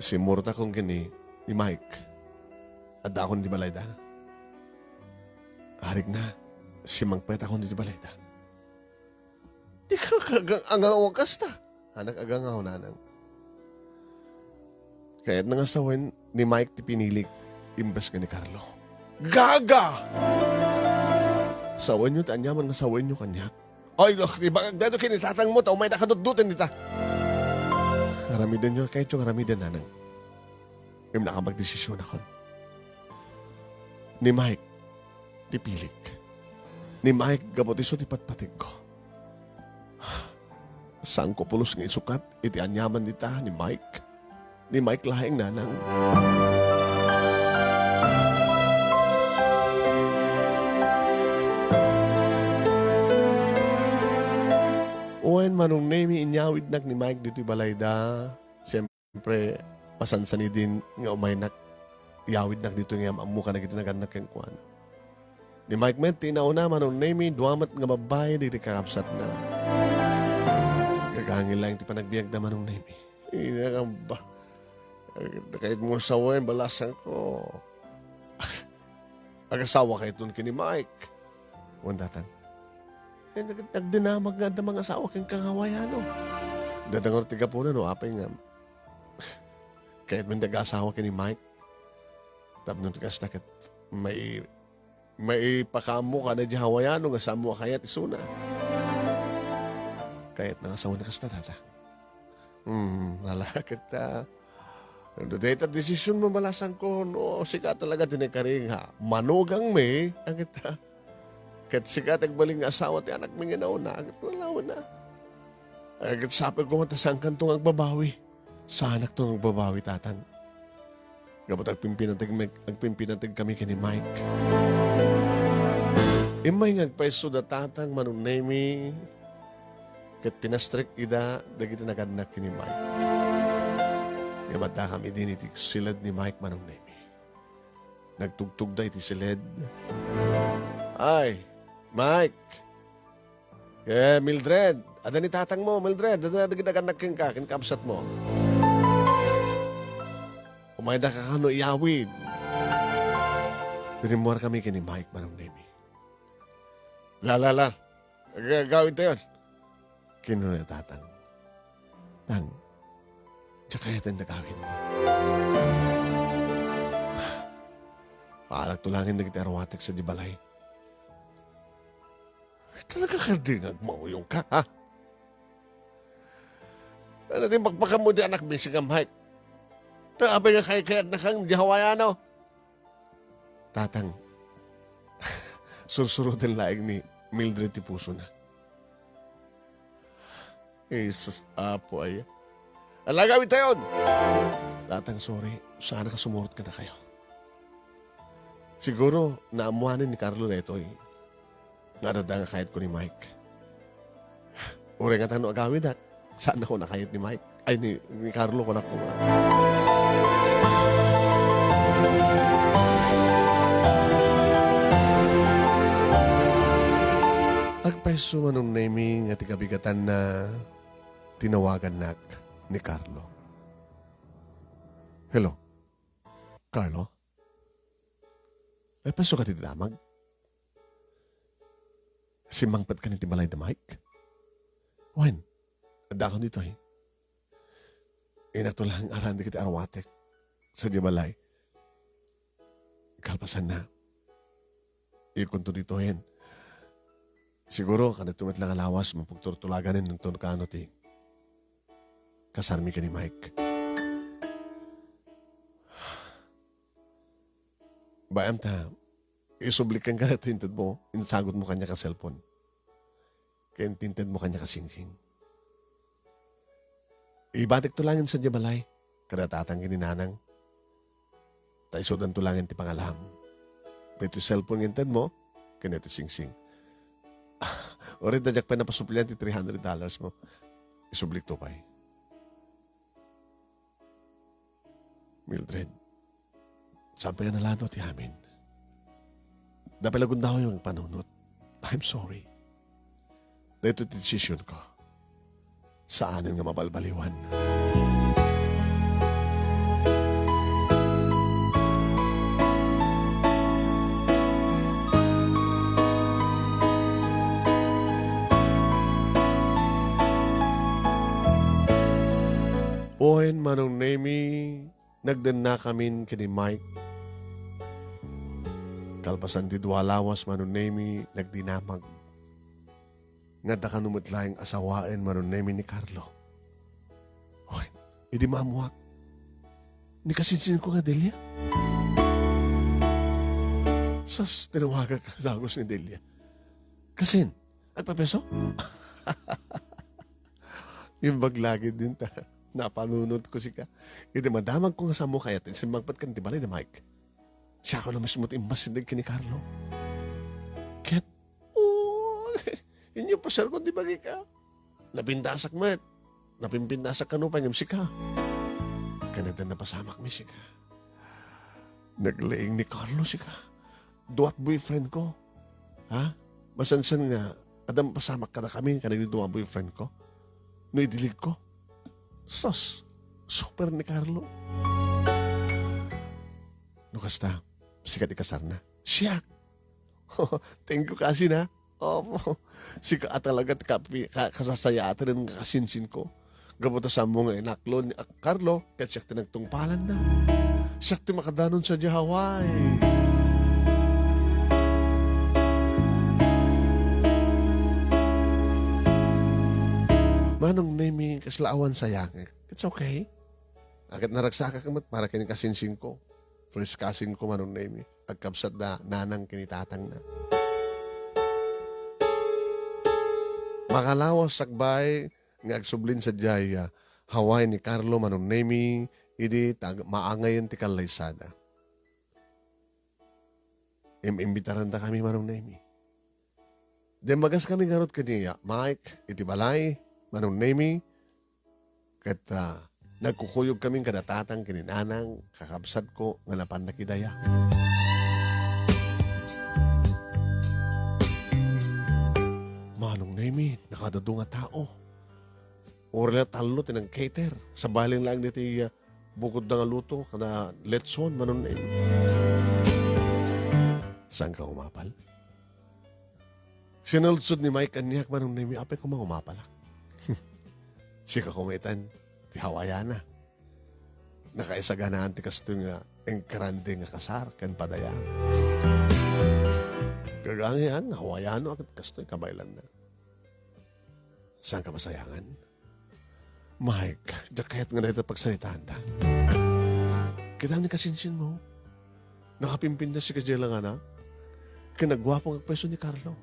simmurtakon ken ni, ni Mike. Addaakon iti balayda. Arigna, simmangpetakon iti balayda. Di ka kagang-, angaw kasta. Anak, agangaw, Nanang. Kayatna nga sawen ni Mike ti pinilik imbes nga ni Carlo. Gaga! Sawenyo ti aniaman nga sawenyo kaniak. Ay, lo, ibagak daytoy ken ni tatangmo ta umayda kadutduten dita. Aramidenyo, kayatyo nga aramiden, nanang. Ngem nakapagdesisionakon. Ni Mike, ti pilik. Ni Mike, gapu ti isu ti patpategko. Saanko pulos nga isukat iti aniaman dita ni Mike. Ni Mike laeng, nanang. Wen, Manong Nemy, inyawidnak ni Mike ditoy balayda. Siempre, masansanidin nga umaynak, iyawidnak ditoy nga am-ammo kadagiti nagannak kenkuana. Ni Mike met ti inauna, Manong Nemy, dua met nga babbai dagiti kakabsatna. Agangil laeng ti panagbiagda, Manong Nemy. Inakamba. Kayatmo sawen, balasangko. Agasawa kayton ken ni Mike. Wen, tatang. Eh, nag-, nagdinamag nga adda mangasawa kenka nga Hawaiano. Dadangor ti gapuna no apay nga kayatmo nga agasawa ken ni Mike. Tapno ti kasta ket mai-, maipakaammoka daydi Hawaiano nga saanmo a kayat isuna. Kayatna nga asawana kasta, tata. Hmm, ala, ket, ah, no dayta desisionmo, balasangko, no sika talaga ti nakaring, ha, manugangmi, a ket, ah, ket sika ti agbalin nga asawa ti anakmi nga nauna, a ket wala, wala. A ket sapay koma ta saankanto nga agbabawi. Saanakto nga agbabawi, tatang. Gapu ta agpimpinateg-, agpimpinateg kami ken ni Mike. Immay nga agpayso da tatang, Manong Nemy, ket pinastrek ida dagiti nagannak ken ni Mike. Ngem addakami dini iti siled ni Mike, Manong Nemy. Nagtugtugda iti siled. Ay, Mike! Eh, Mildred, adda ni tatangmo, Mildred, adda dagiti nagannak kenka, ken kabsatmo. Umayda ka kano iyawid. Rimmuar kami ken ni Mike, Manong Nemy. La, la, la. Ga-, gawid tayon. Kinuna ni tatang. Tang, diak kayat ti gawidmo. Paalakto laeng dagiti aruatek sadiay balay. Talaga kadi nga agmauyongka, ha? Ano ti pakpakanmo ti anakmi, sika, Mike? Ta apay nga kaykayatnakon daydi Hawaiano? Tatang, sursuroten laeng ni Mildred ti pusona. Jesus, Apo aya. Alagawid tayon! Tatang, sorry. Saanak a sumurot kadakayo. Siguro, naammoanen ni Carlo daytoy. Nga adda nga kayatko ni Mike. Uray ngata no agawidak, saannakon a kayat ni Mike. Ay, ni, ni Carlo, kunak koma. Agpayso, Manong Nemy, nga ti kabigatanna, tinawagannak ni Carlo. Hello? Carlo? Agpayso ka ti damag? Simmangpetka iti balay da Mike? Wen, addakon ditoy. Inakto laeng aran dagiti aruatek sadiay balay. Kalpasanna, ikunto ditoyen. Siguro, kanito met la nga lawas, mapagturtulaganen inton kaano ti kasarmi ken ni Mike. Bay-am ta, isublik kenka daytoy intedmo, insagutmo kaniak a cellphone. Ken ti intedmo kaniak a singsing. Ibatikto laeng sadiay balay, kada tatang ken ni nanang. Ta isudanto laeng ti pangalaham. Daytoy cellphone nga intedmo, ken daytoy singsing. Uray ta diak pay napasuplian ti three hundred dollars mo. Isublikto pay. Mildred, saan pay a nalado ti amin? Dapay la gundaway nga agpanunot. I'm sorry. Daytoy ti desisionko. Saanen nga mabalbaliwan. Wen, Manong Nemy, nagdennakamin ken ni Mike. Kalpasan ti dua lawas, Manong Nemi, nagdinamag. Nga adda kano met laeng a sawaen, Manong Nemi, ni Carlo. Hoy, idi maammuak, ni kasinsinko nga Delia. Sus, tinawagak a dagus ni Delia. Kasin, agpapiaso? Imbag lagi dinta. Napanunotko sika. Idi madamagko nga sammo, kayat simmangpet ken ti balay ni Mike. Siakon a mismo ti immasideg ken ni Carlo. Ket, "Uy, inyo paserkon ti bagika." Napindasak met. Napimpindasak kano pay ngem sika. Ken adda napasamakmi sika. Naglaing ni Carlo sika. Duat boyfriend ko. Ha? Masansan nga, adda mapasamak kadakami, kadagiti dua boyfriend ko. No idilig ko. Sus, super ni Carlo. No kasta, sika ti kasarna. Siak. Thank you, kasin, ha? Opo. Sika a talaga ti kapi-, ka-, kasasayaatan nga kasinsinko. Gapu ta sammo nga inaklo ni Carlo, ket siak ti nagtungpalanna. Siak ti makadanon sadiay Hawaii. Manong Nemi, kasla awan sayangek. It's okay. Ket naragsakak met para ken kasinsinko. First cousin ko, Manong Nemi. Agkabsat da nanang ken ni tatangna. Makalawas sakbay nga agsublin sadiay, ah, Hawaii ni Carlo, Manong Nemi, idi tag-, maangayen ti kallaysada. Im-imbitaran dakami, Manong Nemi. Dimmagas kami ngarud ken ni Mike iti balay, Manong Nemi, ket, ah, nagkukuyog kami kada tatang ken ni nanang, kakabsatko, nga napan nakidaya. Manong Nemi, nakadadu nga tao. Uray la tallo ti nag-cater. Sabali laeng ditoy, ah, bukod da nga luto, kada letson, Manong Nemi. Saanka umapal? Sinaludsod ni Mike kaniak, Manong Nemi, apay koma nga umapalak. Sika koma itan, ti Hawaiana. Nakaisaganaan ti kastoy nga engrande nga kasar ken padaya. Gagangian, Hawaiano a ket kastoy kabaelanna. Saanka masayangan? Mike, diak kayat nga dayta pagsaritaanda. Kitam ni kasinsinmo. Nakapimpintas sika diay langana. Ken nagguapo nga agpayso ni Carlo.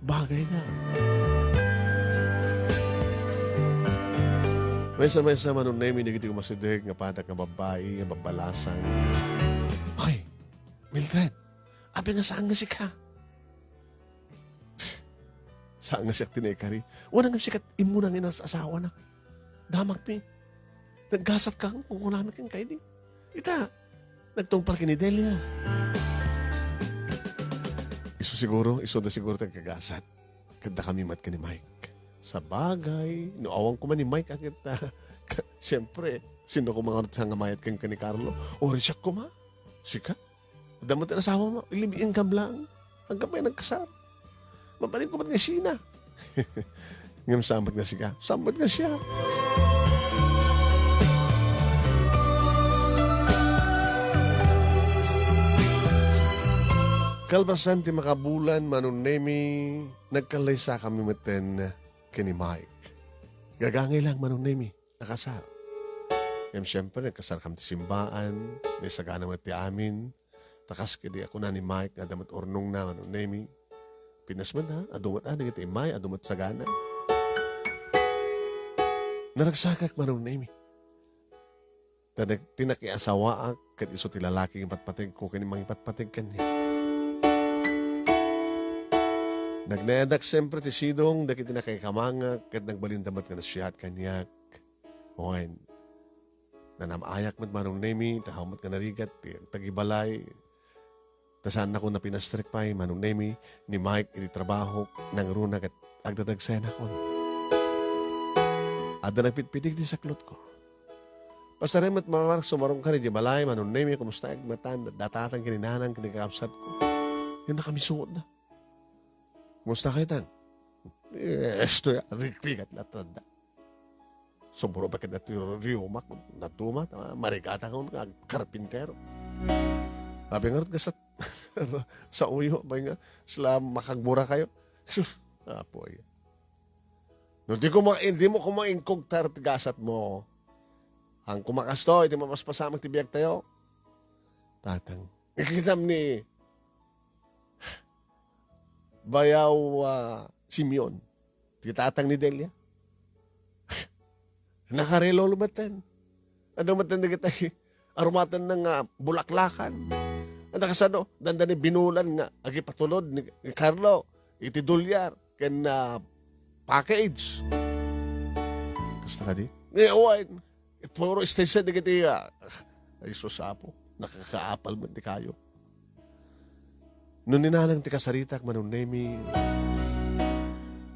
Bagayna. Maysa-maysa, Manong Nemi, dagiti umasideg nga padak nga babbai, nga babbalasan. Hoy, Mildred, apay nga saan nga sika? Saan nga siak ti naikari? Wen, ngem sika ti immuna nga inasasawana. Damagmi. Naggasat ka, kunkunami kenka idi. Ita, nagtungpal ken ni Delia. Isu siguro, isuda siguro ti agkagasat. Ket dakami met ken ni Mike. Sabagay, no awan koma ni Mike, a ket, ah, ka-, siyempre, sino koma ngarud ti sangamayat kenka ni Carlo? Uray siak koma? Sika? Adda met ti asawa mo, ilibiin kam lang. Hanggang pay nagkasar. Mabalin ko met nga isina. Ngem saan met nga sika? Saan met nga siak? Kalpasan ti makabulan, Manong Nemi, nagkallaysakami metten ken ni Mike. Gagangay lang, Manong Nemi. Nakasar. Ngem siempre, nagkasarkami ti simbaan, naisagana met ti amin. Ta kas kadi a kuna ni Mike nga adda met urnongna, Manong Nemi. Pinas met, ha? Adu met, ah, dagiti immay, adu met sagana. Naragsakak, Manong Nemi. Ta nag-, ti nakiasawaak, ket isu ti lalaki nga ipatpategko ken mangipatpateg kaniak. Nagnayadak siempre ti sidong dagiti nakaikamangak, ket nagbalinda met nga nasiat kaniak. Wen, nanam-ayak met, Manong Nemi, ta awan met nga narigat ti agtagibalay. Ta saannakon a pinastrek pay, Manong Nemi, ni Mike iti trabahok, nangruna ket agdadagsayanakon. Adda nagpitpitik ti saklotko. Pasarem met, Mama Mark, sumarungkan idiay balay, Manong Nemi, kumusta met datan, datatan ken ni nanang ken ni kakabsatko? Ngem nakamisuotda. Kumusta kaytan? Eh, esto ya, rikrigat la tanda. Sumuro pa kada ti riumak, naduma, ta marigata nga karpintero. Apay ngarud, gasat, Saoyo, apay nga, sila makagmura kayo. Sus, apoy. No, di ko ma-, di mo ko mainkugtar ti gasat mo. Ang kumakasto, iti mapaspasamak ti biag tayo. Tatang. Ikitam ni Bayaw, ah, Simeon. Ti tatang ni Delia. Nakarelo metten. Adu metten dagiti arumatenna nga bulaklakan. Adu kasano, dandani binulan nga agipatulod ni, ni Carlo iti dolyar ken, ah, package. Kasta kadi? Ni, wen, puro station dagiti, ah, ay, sus, Apo, nakakaapal met ti kayo. No ni nanang ti kasaritak, Manong Nemi,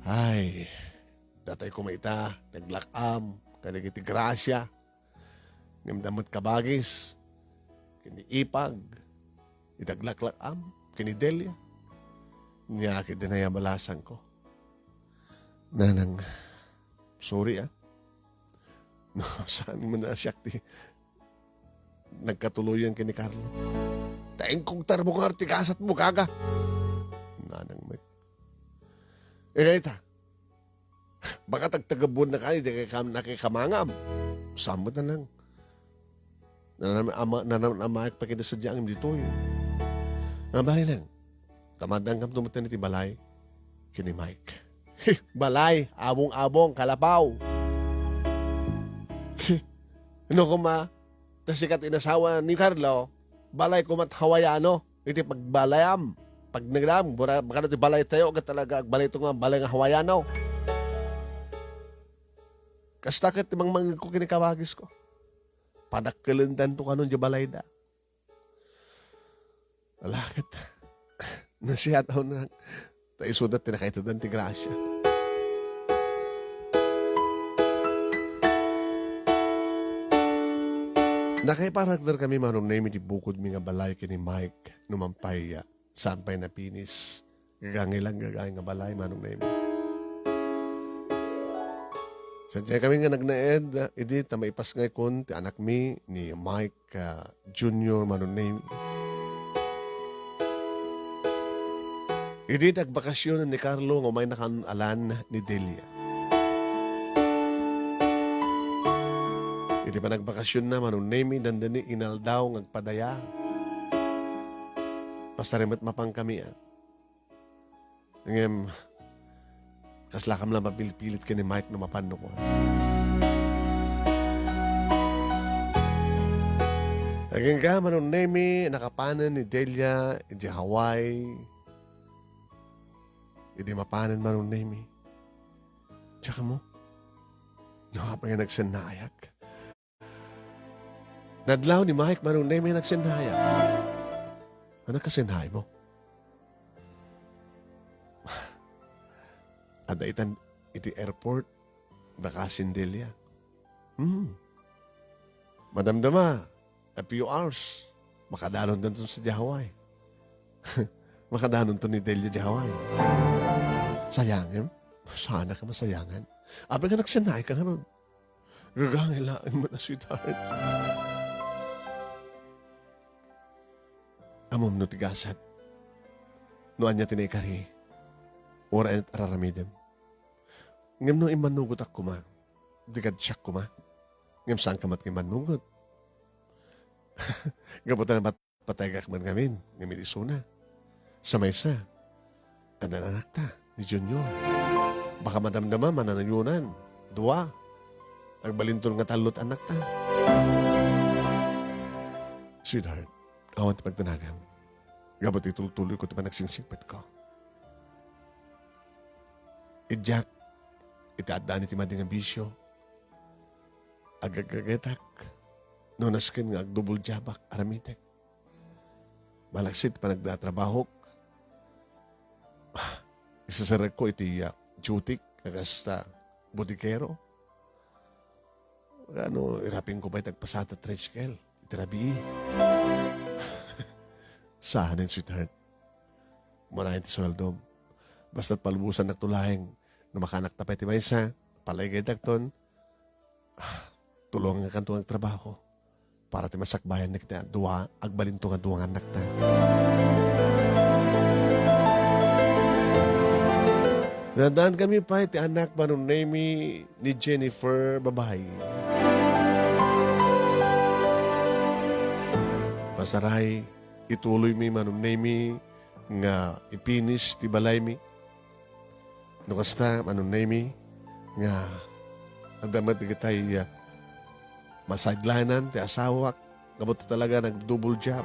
ay, datay koma ita, naglak-am kadagiti grasia, ngem da met kabagis ken ni ipag, iti aglak-am ken ni Delia. Nia, ket dinaya balasangko. Nanang, sorry, ah. No, saan man na siak ti nagkatuloyan ken ni Carlo. Ta inkugtar mo nga ti gasat mo, gaga. Nanang met. Eh, kayta, baka tagtagabuan na kayo, di kay kam-, nakikamangam. Saan mo tanang? Nanam-, ama-, nanam-, amayak pa kita sa diyang ditoy. Ang bali lang, tamadang kam tumutan iti balay, kini Mike. Balay, abong-abong, kalapaw. No, kuma, ta sikat inasawa ni Carlo, balay kumat Hawaiano. Iti pagbalayam, pagnagdam, bura-, bakano ti balay tayo, ket talaga, agbalay to nga, balay nga Hawaiano. Kasta ket ti mangmangko kini kabagis ko. Padakkelendan to kanon di balay da. Ala ket, nasiat aw na, ta isuda ti nakaitedan ti grasia. Nakaiparagder kami, Manong Nemi, ti bukodmi nga balay ken ni Mike, no man pay, ah, saan pay napinis. Gagangi lang, gagangi nga balay, Manong Nemi. Sadiay kami nga nagnaed, ah, idi ta maipasngay kon ti anakmi ni Mike, ah, Junior, Manong Nemi. Idi ti agbakasyon ni Carlo nga umayna kan alan ni Delia. Iti panagvakasyonna, Manong Nemi, dandani inaldaw nga agpadaya. Pasari met mapan kami, ah. Ngem, kaslakam la mapilpilit ken ni Mike no mapan no kuan. Agingga, Manong Nemi, nakapanen ni Delia iti Hawaii. Idi mapanen, Manong Nemi. Tsaka mo, no, apay nga nagsennayak. Nadlaw ni Mike, Manong Nemi, nagsennayak. Ano kasennayak mo? Adda itan iti airport, baka sindelya. Hmm. Madamdama, a few hours, makadalon danton sa Hawaii. Makadalon to ni Delia sa Hawaii. Sayangem? Sana ka masayangan. Apay nga nagsennayak ka nganon. Gagangi laeng met a sweetheart. Ammom no ti gasat. No ania ti naikari, uray ania ti ar-aramidem. Ngem no immannugotak koma, dika siak koma. Ngem saanka met nga immannugot. Gapu ta napat-, Patayagak man ngamin, ngem iti isuna. Sa maysa, addan anakta, ni Junior. Baka madamdama, mananayonan. Dua. Agbalinton nga tallo ti anakta. Sweetheart, awan ti pagdanagam. Gapu ti tultuloyko ti panagsingsingpetko. Idiak, iti addaan iti madi nga bisio. Agagagetak, no nasken nga agdubol diabak, aramitek. Malaksid panagdatrabahok, isasarekko iti, ah, duty-k a kasta bodegero. Ano, irapingko pay ti agpasada tricycle iti rabii. Saanen, sweetheart. Manayon ti sueldom. Basta't palubosannak to laeng. No makaanakta pay ti maysa, palaygaydak ton. Ah, tulongankanto nga agtrabaho para ti masakbayan dagiti dua, agbalinto nga dua nga annakta. Naadaan kami pay ti anak, Manong Nemy, ni Jennifer, babai. Pasaray, ituloymi, Manong Nemy, nga ipinis ti balaymi. No kasta, Manong Nemy, nga adda met dagitay, ah, masidelinan ti asawak, gapu ta talaga nag-double job.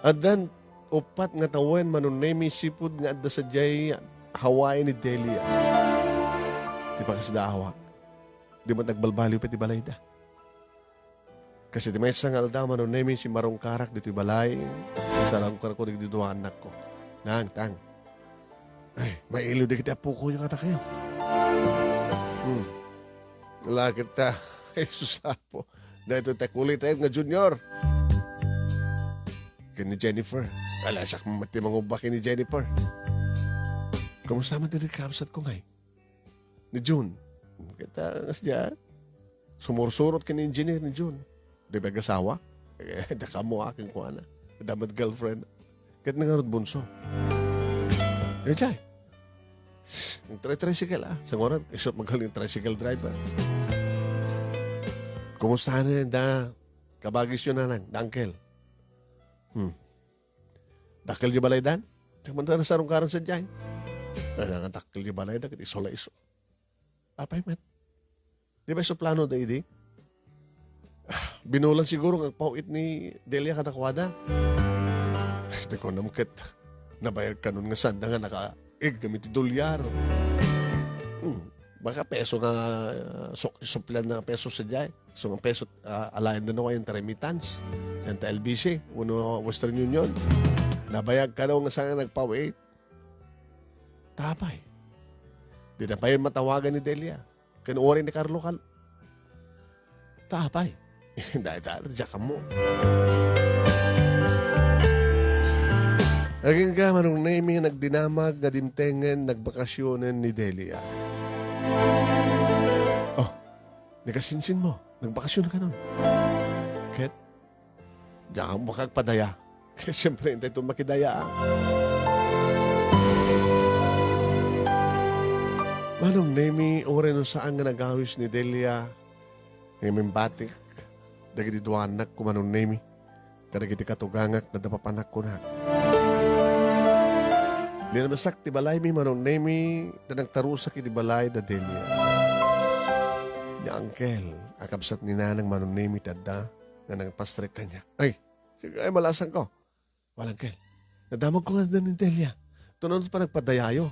Addan uppat nga tawen, Manong Nemy, sipud nga adda sadiay Hawaii ni Delia. Ti pakasdaawak, di met nagbalbaliw pay ti balayda. Kas iti maysa nga aldaw, Manong Nemy, simmarungkarak ditoy balay. Nagsarungkarko dagiti dua annakko. Nang, tang. Ay, mailiw dagiti apokoyo nga adda kayo. Hmm. Lakit ta. Ay, sus, apo. Daytoy ti kulitayo nga junior. Ken ni Jennifer. Ala, siak met ti mangubba ken ni Jennifer. Kumusta man ti kabsatko ngay? Ni June. Kita, nga siya, sumursurot ken ni engineer ni June. Di ba agasawa? Eh, da kamo akin kuana. Da met girlfriend. Ket nangarod bunso. Eh, jay. Ang tri-, tricycle, ah. Sa ngoran, isot magaling tricycle driver. Kumusta na da? Kabagis yun, nanang, da uncle. Hmm. Dakkel di balaydan? Diak man nasarungkaran sadiay. Ay, nga dakkel di balaydan, ket isu la isu. Apay met? Di ba isu plano da idi? Ah, binulan siguro nga agpaw-it ni Delia kadakuada. Ay, di ko nam ket nabayag kanon nga sanda nga nakaig kami ti dolyar. Hmm. Baka peso nga, ah, su-, suplean na peso sadiay. So, nga peso, ah, alaen da no kayat ti remittance. Yan ta L B C, wenno Western Union. Nabayag kano nga saan nga nagpaw-it. Tapay. Di na pay matawagan ni Delia. Ken uray ni Carlo Cal-, tapay. Dahil ta, diak mo. Agingga, Manong Nemy, nagdinamag nga dimtengen, nagbakasionen ni Delia. Oh, ni kasinsin mo, nagbakasyon kanon. Ket, diak mo makagpadaya. Ket siyempre, intay to makidaya, ah. Manong Nemy, uray no saan nga nagawis ni Delia, nga imbatik dagiti dua annakko, Manong Nemy, kadagiti katugangak, nadda papanak kunak. Linabsak ti balaymi, Manong Nemy, ta nagtarusak iti balay da Delia. Ni Uncle, a kabsat ni Nanang, Manong Nemy, ti adda nga nangpastrek kaniak. Ay, sige, ay, malasangko. Wala, Uncle. Nadamagko nga adda ni Delia. Tunanot pa nagpadayayo.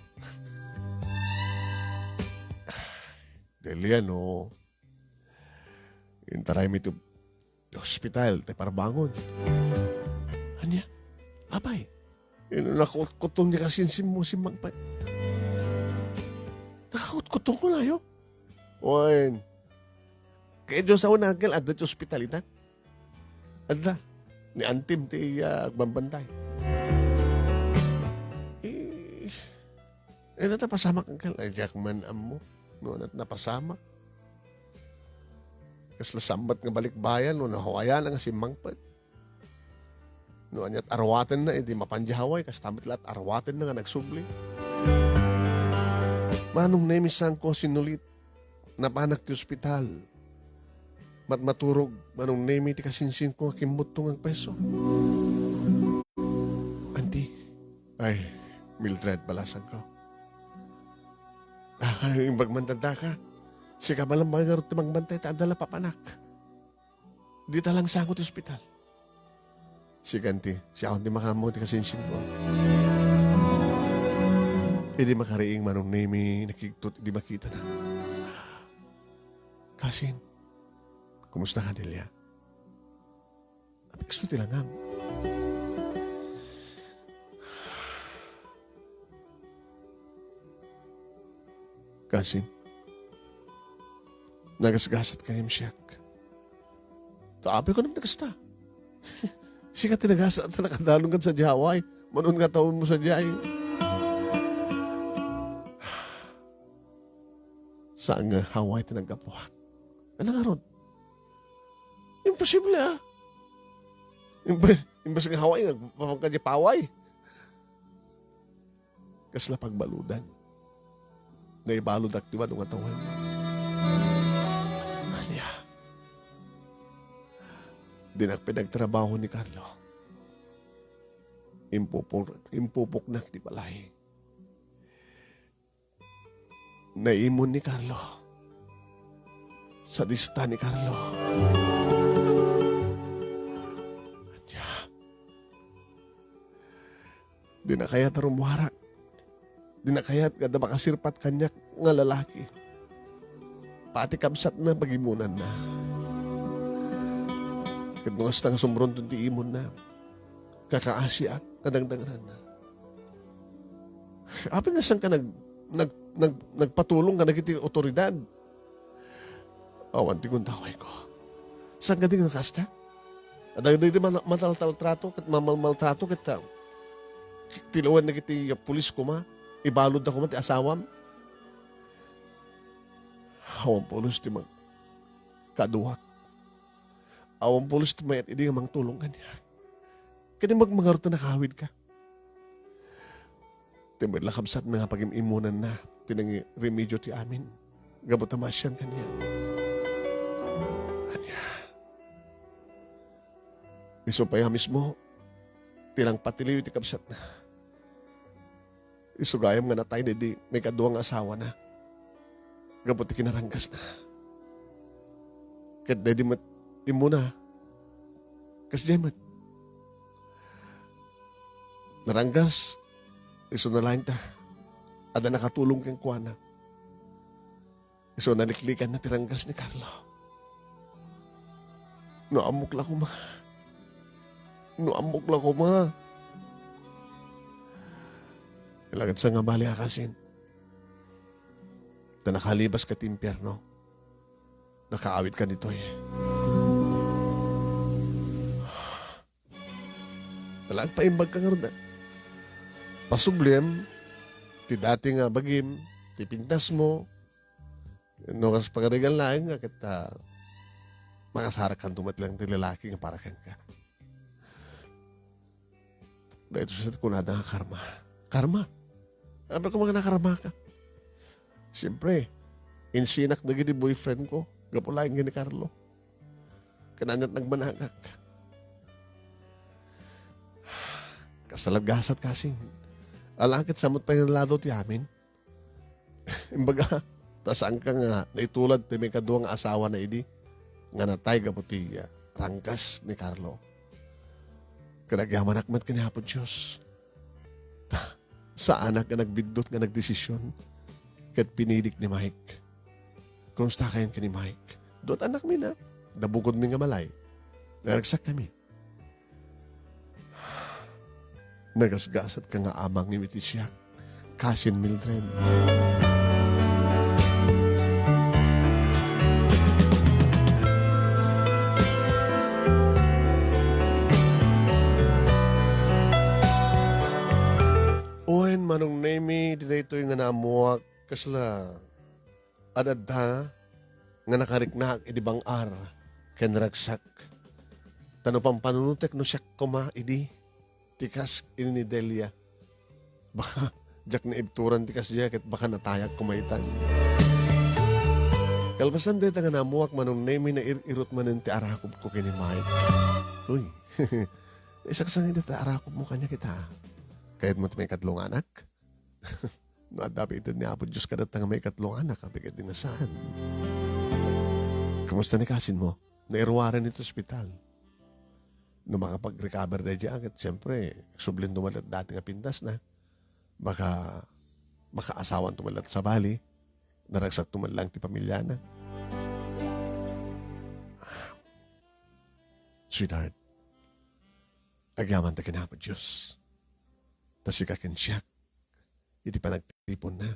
Delia, no. Intaraymi ti, ti hospital, ti parbangon. Ania? Apay? Ino, nakutkutong ni kasinsin mo, simmangpet. Nakakutkutong ko na, yo. Wen. Kay Diyos ako, Uncle, adda ti hospital, ita? Adda. Ni antim ti, ah, agbambantay. Eh, eh, nata pasamak, Uncle. Ay, diak man ammo. No, nat-, napasamak. Kasla sambat nga balikbayan, no, nahuayan nga simmangpet. No, aniat arwaten na, idi mapan di Hawaii, kasta met la't arwaten na nga nagsubli. Manong Nemy, saan ko sinulit? Napanak ti ospital. Matmaturog, Manong Nemy, ti kasinsin ko nga kimmutto nga agpeso. Auntie. Ay, Mildred, balasangko. Ah, imbag man dadaka. Sika malam nga ti magbantay ta adda la papanak. Dita lang sango ti ospital. Sige, auntie, siak ti makaammo ti kasinsin ko. Idi makariing, Manong Nemy, nakigtot idi makitana. Kasin, kumusta ka, Delia? Apekso ti langam. Kasin, nagasgasat ka ngem siak. Ta apay ko naman kasta. Sika ti nagasat ta nakadalon kan sa Hawaii. Manon nga taon mo sa Hawaii. Saan nga Hawaii ti naggapuak? Ano nga ron? Imposible, ah. Imbes, imbes nga hawaen, nagpapangkadi paway. Kasla pagbaludan. Naibaludak ti baro nga tawen. Ania? Dinak pinagtrabaho ni Carlo. Impupur-, impupuknak ti balay. Naimon ni Carlo. Sadista ni Carlo. Ania? Dina kayat a rummuarak. Dina kayat nga adda makasirpat kaniak nga lalaki. Pati kabsatna, pagimonanna. Ket no kasta nga sumronton ti imonna, kakaasiak nga dangdangranna. Apay nga saan ka nag-, nag-, nag-, nagpatulong kadagiti otoridad? Awan ti gundawayko. Saan kadi nga kasta? Adda dagiti mal-, mataltaltrato ket mamalmaltrato ket, ah, tilawen dagiti pulis koma, ibaludda koma ti asawam. Awan pulos ti mag-, kaduak. Awan pulos ti mayat idi nga mangtulong kaniak. Ket imbag mangarud ta nakawid ka. Ti met la kabsatna nga pagim-imonanna ti nangiremedio ti amin. Gapu ta maasian kaniak. Ania? Isu pay a mismo, ti nangpatiliw iti kabsatna. Isu gayam nga natay daydi maikadua nga asawana gapu ti kinaranggasna. Ket daydi met immuna, kasdiay met. Naranggas, isuna laeng ta adda nakatulong kenkuana. Isu naliklikanna ti ranggas ni Carlo. No ammok la koma. No ammok la koma. Ilagad sa nga bali, akasin. Ta nakalibas ka ti impierno. Nakaawid ka ditoy. Nalagpaimbag ka ngarud, ah. Pasubliem, ti dati nga bagim, ti pintasmo, no kas pagarigan laeng nga ket, ah, makasarakkanto met lang ti lalaki nga para kenka. Daytoy sa kunada nga karma. Karma. Apay koma nga nakarma ka? Siyempre, insinak dagiti boyfriend ko. Gapu laeng ni Carlo. Kananyat nagmanagak. Kasla gasat kasing. Ala ket samot pay nga lado ti amin. Imbaga, ta saan ka nga naitulad ti maikadua nga asawana idi nga natay gapu ti, ah, ranggas ni Carlo. Ket agyamanak met ken ni Apo Dios. Ta, saanak nga nagbiddut nga nagdesisyon ket pinilik ni Mike. Kumusta kayan ken ni Mike? Duat anakmi na. Dabukodmi nga balay. Naragsak kami. Nagasgasat ka nga amang iti siak, kasin Mildred. Wen, Manong Nemi, iti daytoy nga naammuak, kasla ad-adda nga nakariknaak idi bang-ar ken ragsak. Ta no pampanunotek no siak koma idi ti kas ni Delia. Baka diak naibturan ti kasdiay ket baka natayak koma itan. Kalpasan dayta nga naammuak, Manong Nemi, nair-irot manen ti arakobko ken ni Mike. Uy, naisaksangit dayta arakobmo kaniak ita. Kayatmo ti maikatlo nga anak? No adda pay ited ni Apo Dios kadatta nga maikatlo nga anak, apay ket di nga saan. Kumusta ni kasinmo? Nairuaren iti ospital. No makapag-recover daydiay, ket siyempre, sublin dumalat dati nga pintasna. Baka makaasawan to man latta sabali, naragsak to man lang ti pamiliana. Sweetheart, agyamanta ken Apo Dios. Ta sika ken siak, iti panagtiponna.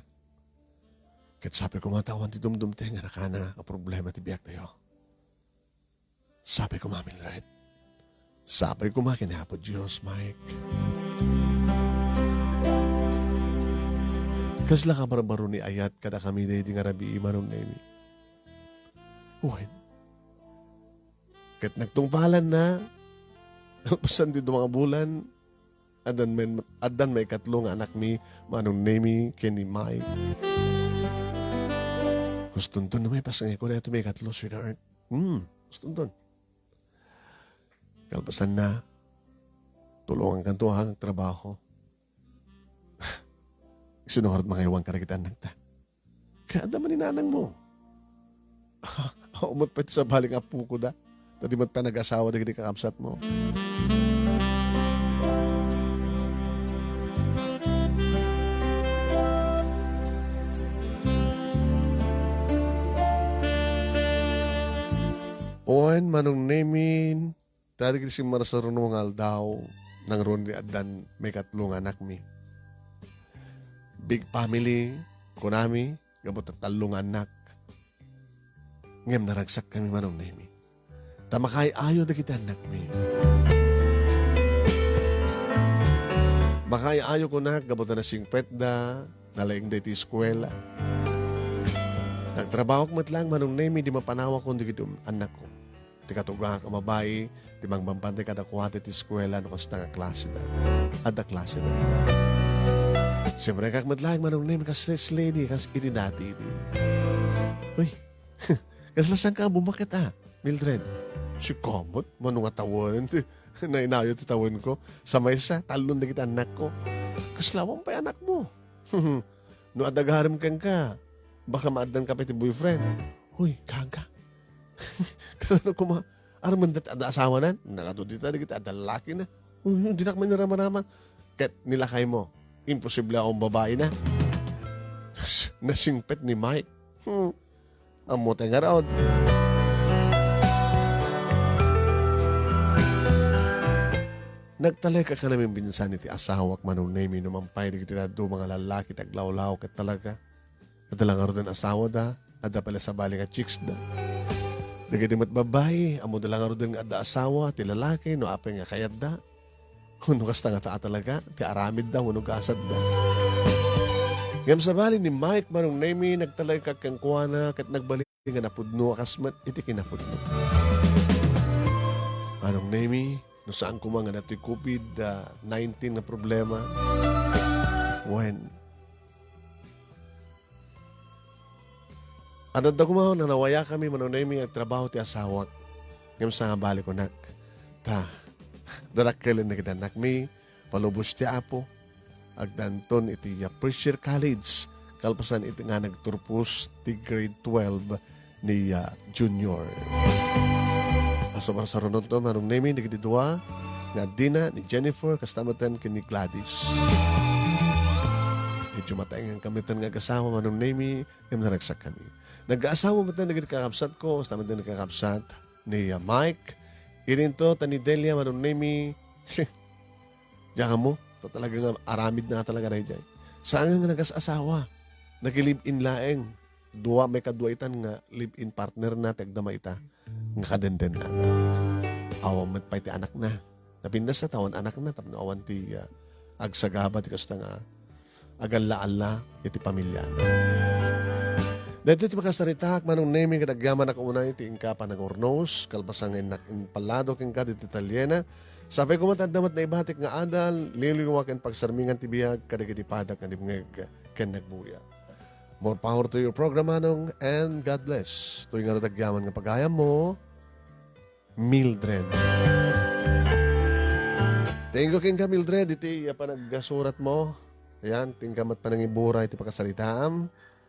Ket sapay koma ta awan ti dumdumteng a nakana a problema ti biagtayo. Sapay koma, Mildred. Sapay koma ken Apo Dios, Mike. Kasla kabarbaro ni ayat kadakami daydi nga rabii, Manong Nemi. Wen. Ket nagtungpalanna, Kalpasan ti dua nga bulan, addan may, addan maikatlo nga anakmi, Manong Nemi ken ni Mike. Hustonton no maipasengayo daytoy maikatlo, sweetheart. Hmm, hustonton. Kalpasanna, tulongankanto a agtrabaho. Isu ngarud mangaywan kadagiti annakta. Kaya adda man ni nanangmo. Awan met pay ti sabali nga appokoda. Ta di met pay nag-asawa dagiti kakabsatmo. Wen, Manong Nemin, ta dagiti simmarsaruno nga aldaw, nangruna ti addan maikatlo nga anakmi. Big family, kunami, gapu ta tallo nga annak. Ngem naragsakkami, Manong Nemi. Ta makaay-ayo dagiti annakmi. Makaay-ayo kunak gapu ta nasingpetda, nalaingda iti eskuela. Nagtrabahok met laeng, Manong Nemi, idi mapanawakon dagiti um-, annakko. Ti katugangak a babai, ti mangbambantay kadakuada iti eskuela no kasta nga klaseda. Adda klaseda. Simrekak met laeng, Manong Nemi, kas first lady, kas iti dati idi. Uy, kasla saan ka bumaket, a, Mildred? Sika met, mano nga tawen ti nainayo ti tawenko. Sa maysa, tallon dagiti annakko. Kasla awan pay anakmo. No adda gagayyem kenka, baka maaddanka pay ti boyfriend. Hoy, gaga. Kasano koma, armanda ti adda asawana? Nagadu dita dagiti adda lalakina. Uy, dinak man ni ramaraman. Ket ni lakaymo, imposible a awan babaina. Nasingpet ni Mike. Hmm. Ammotay ngarud. Nagtalek a kanamimbinsan iti asawak, Manong Nemi, no mangpay dagiti dadduma nga lallaki ti aglawlaw ket talaga. Adda la ngaruden asawada, adda pay la sabali nga chicksda. Dagiti met babbai, ammoda la ngaruden nga adda asawa ti lalaki no apay nga kayatda. Wenno kasta ngata a talaga ti aramidda wenno gasadda. Ngem sabali ni Mike, Manong Nemi, nagtalekak kenkuana ket nagbalin nga napudno a kas met iti kinapudno. Manong Nemi, no saan koma nga datoy covid nineteen nga problema, wen, adda koma, nanawayakami, Manong Nemi, agtrabaho ti asawak. Ngem saan nga bali kunak, ta, dadakkelen dagiti annakmi, palubos ti Apo, agdanton iti, ah, first year college, kalpasan iti nga nagturpos ti grade twelve ni, ah, Junior. Asumarsarunonto, Manong Nemi, dagiti dua nga addina, ni Jennifer, kasta metten ken ni Gladys. Medyo mataengan kami metten nga agasawa, Manong Nemi, ngem naragsakkami. Nagkaasawa metten dagiti kakabsatko, kasta metten ni kakabsat ni, ah, Mike. Ininto ta ni Delia, Manong Nemi, diak ammo, ta talaga nga aramidna talaga daydiay. Saan nga nagas-asawa. Nag-live-in laeng. Dua, maikadua itan nga live-in partnerna ti agdama ita nga kadendennana. Awan met pay ti anakna. Napintas ta awan anakna tapno awan ti, ah, agsagaba ti kasta nga agalla-alla iti pamilyana. Daytoy ti makasaritaak, Manong Nemi, ket agyamanak unay ti inka panangurnos, kalpasan nga innak impalado kenka ditoy talyena. Sapay koma ta adda met naibatik nga adal, liwliwa ken pagsarmingan ti biag kadagiti padak nga dimngeg ken nagbuya. More power to your program, Manong, and God bless. Toy ngarud agyaman nga pagayammo, Mildred. Thank you kenka, Mildred, iti, ah, panagsuratmo. Ayan, ti inka met panangibura iti pakasaritaam.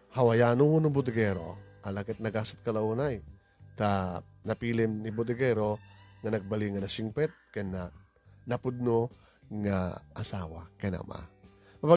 Hawaiano wenno Bodegero? Ala ket nagasatka la unay. Ta napilim ni Bodegero nga nagbalin nga nasingpet ken na-, napudno nga asawa ken ama.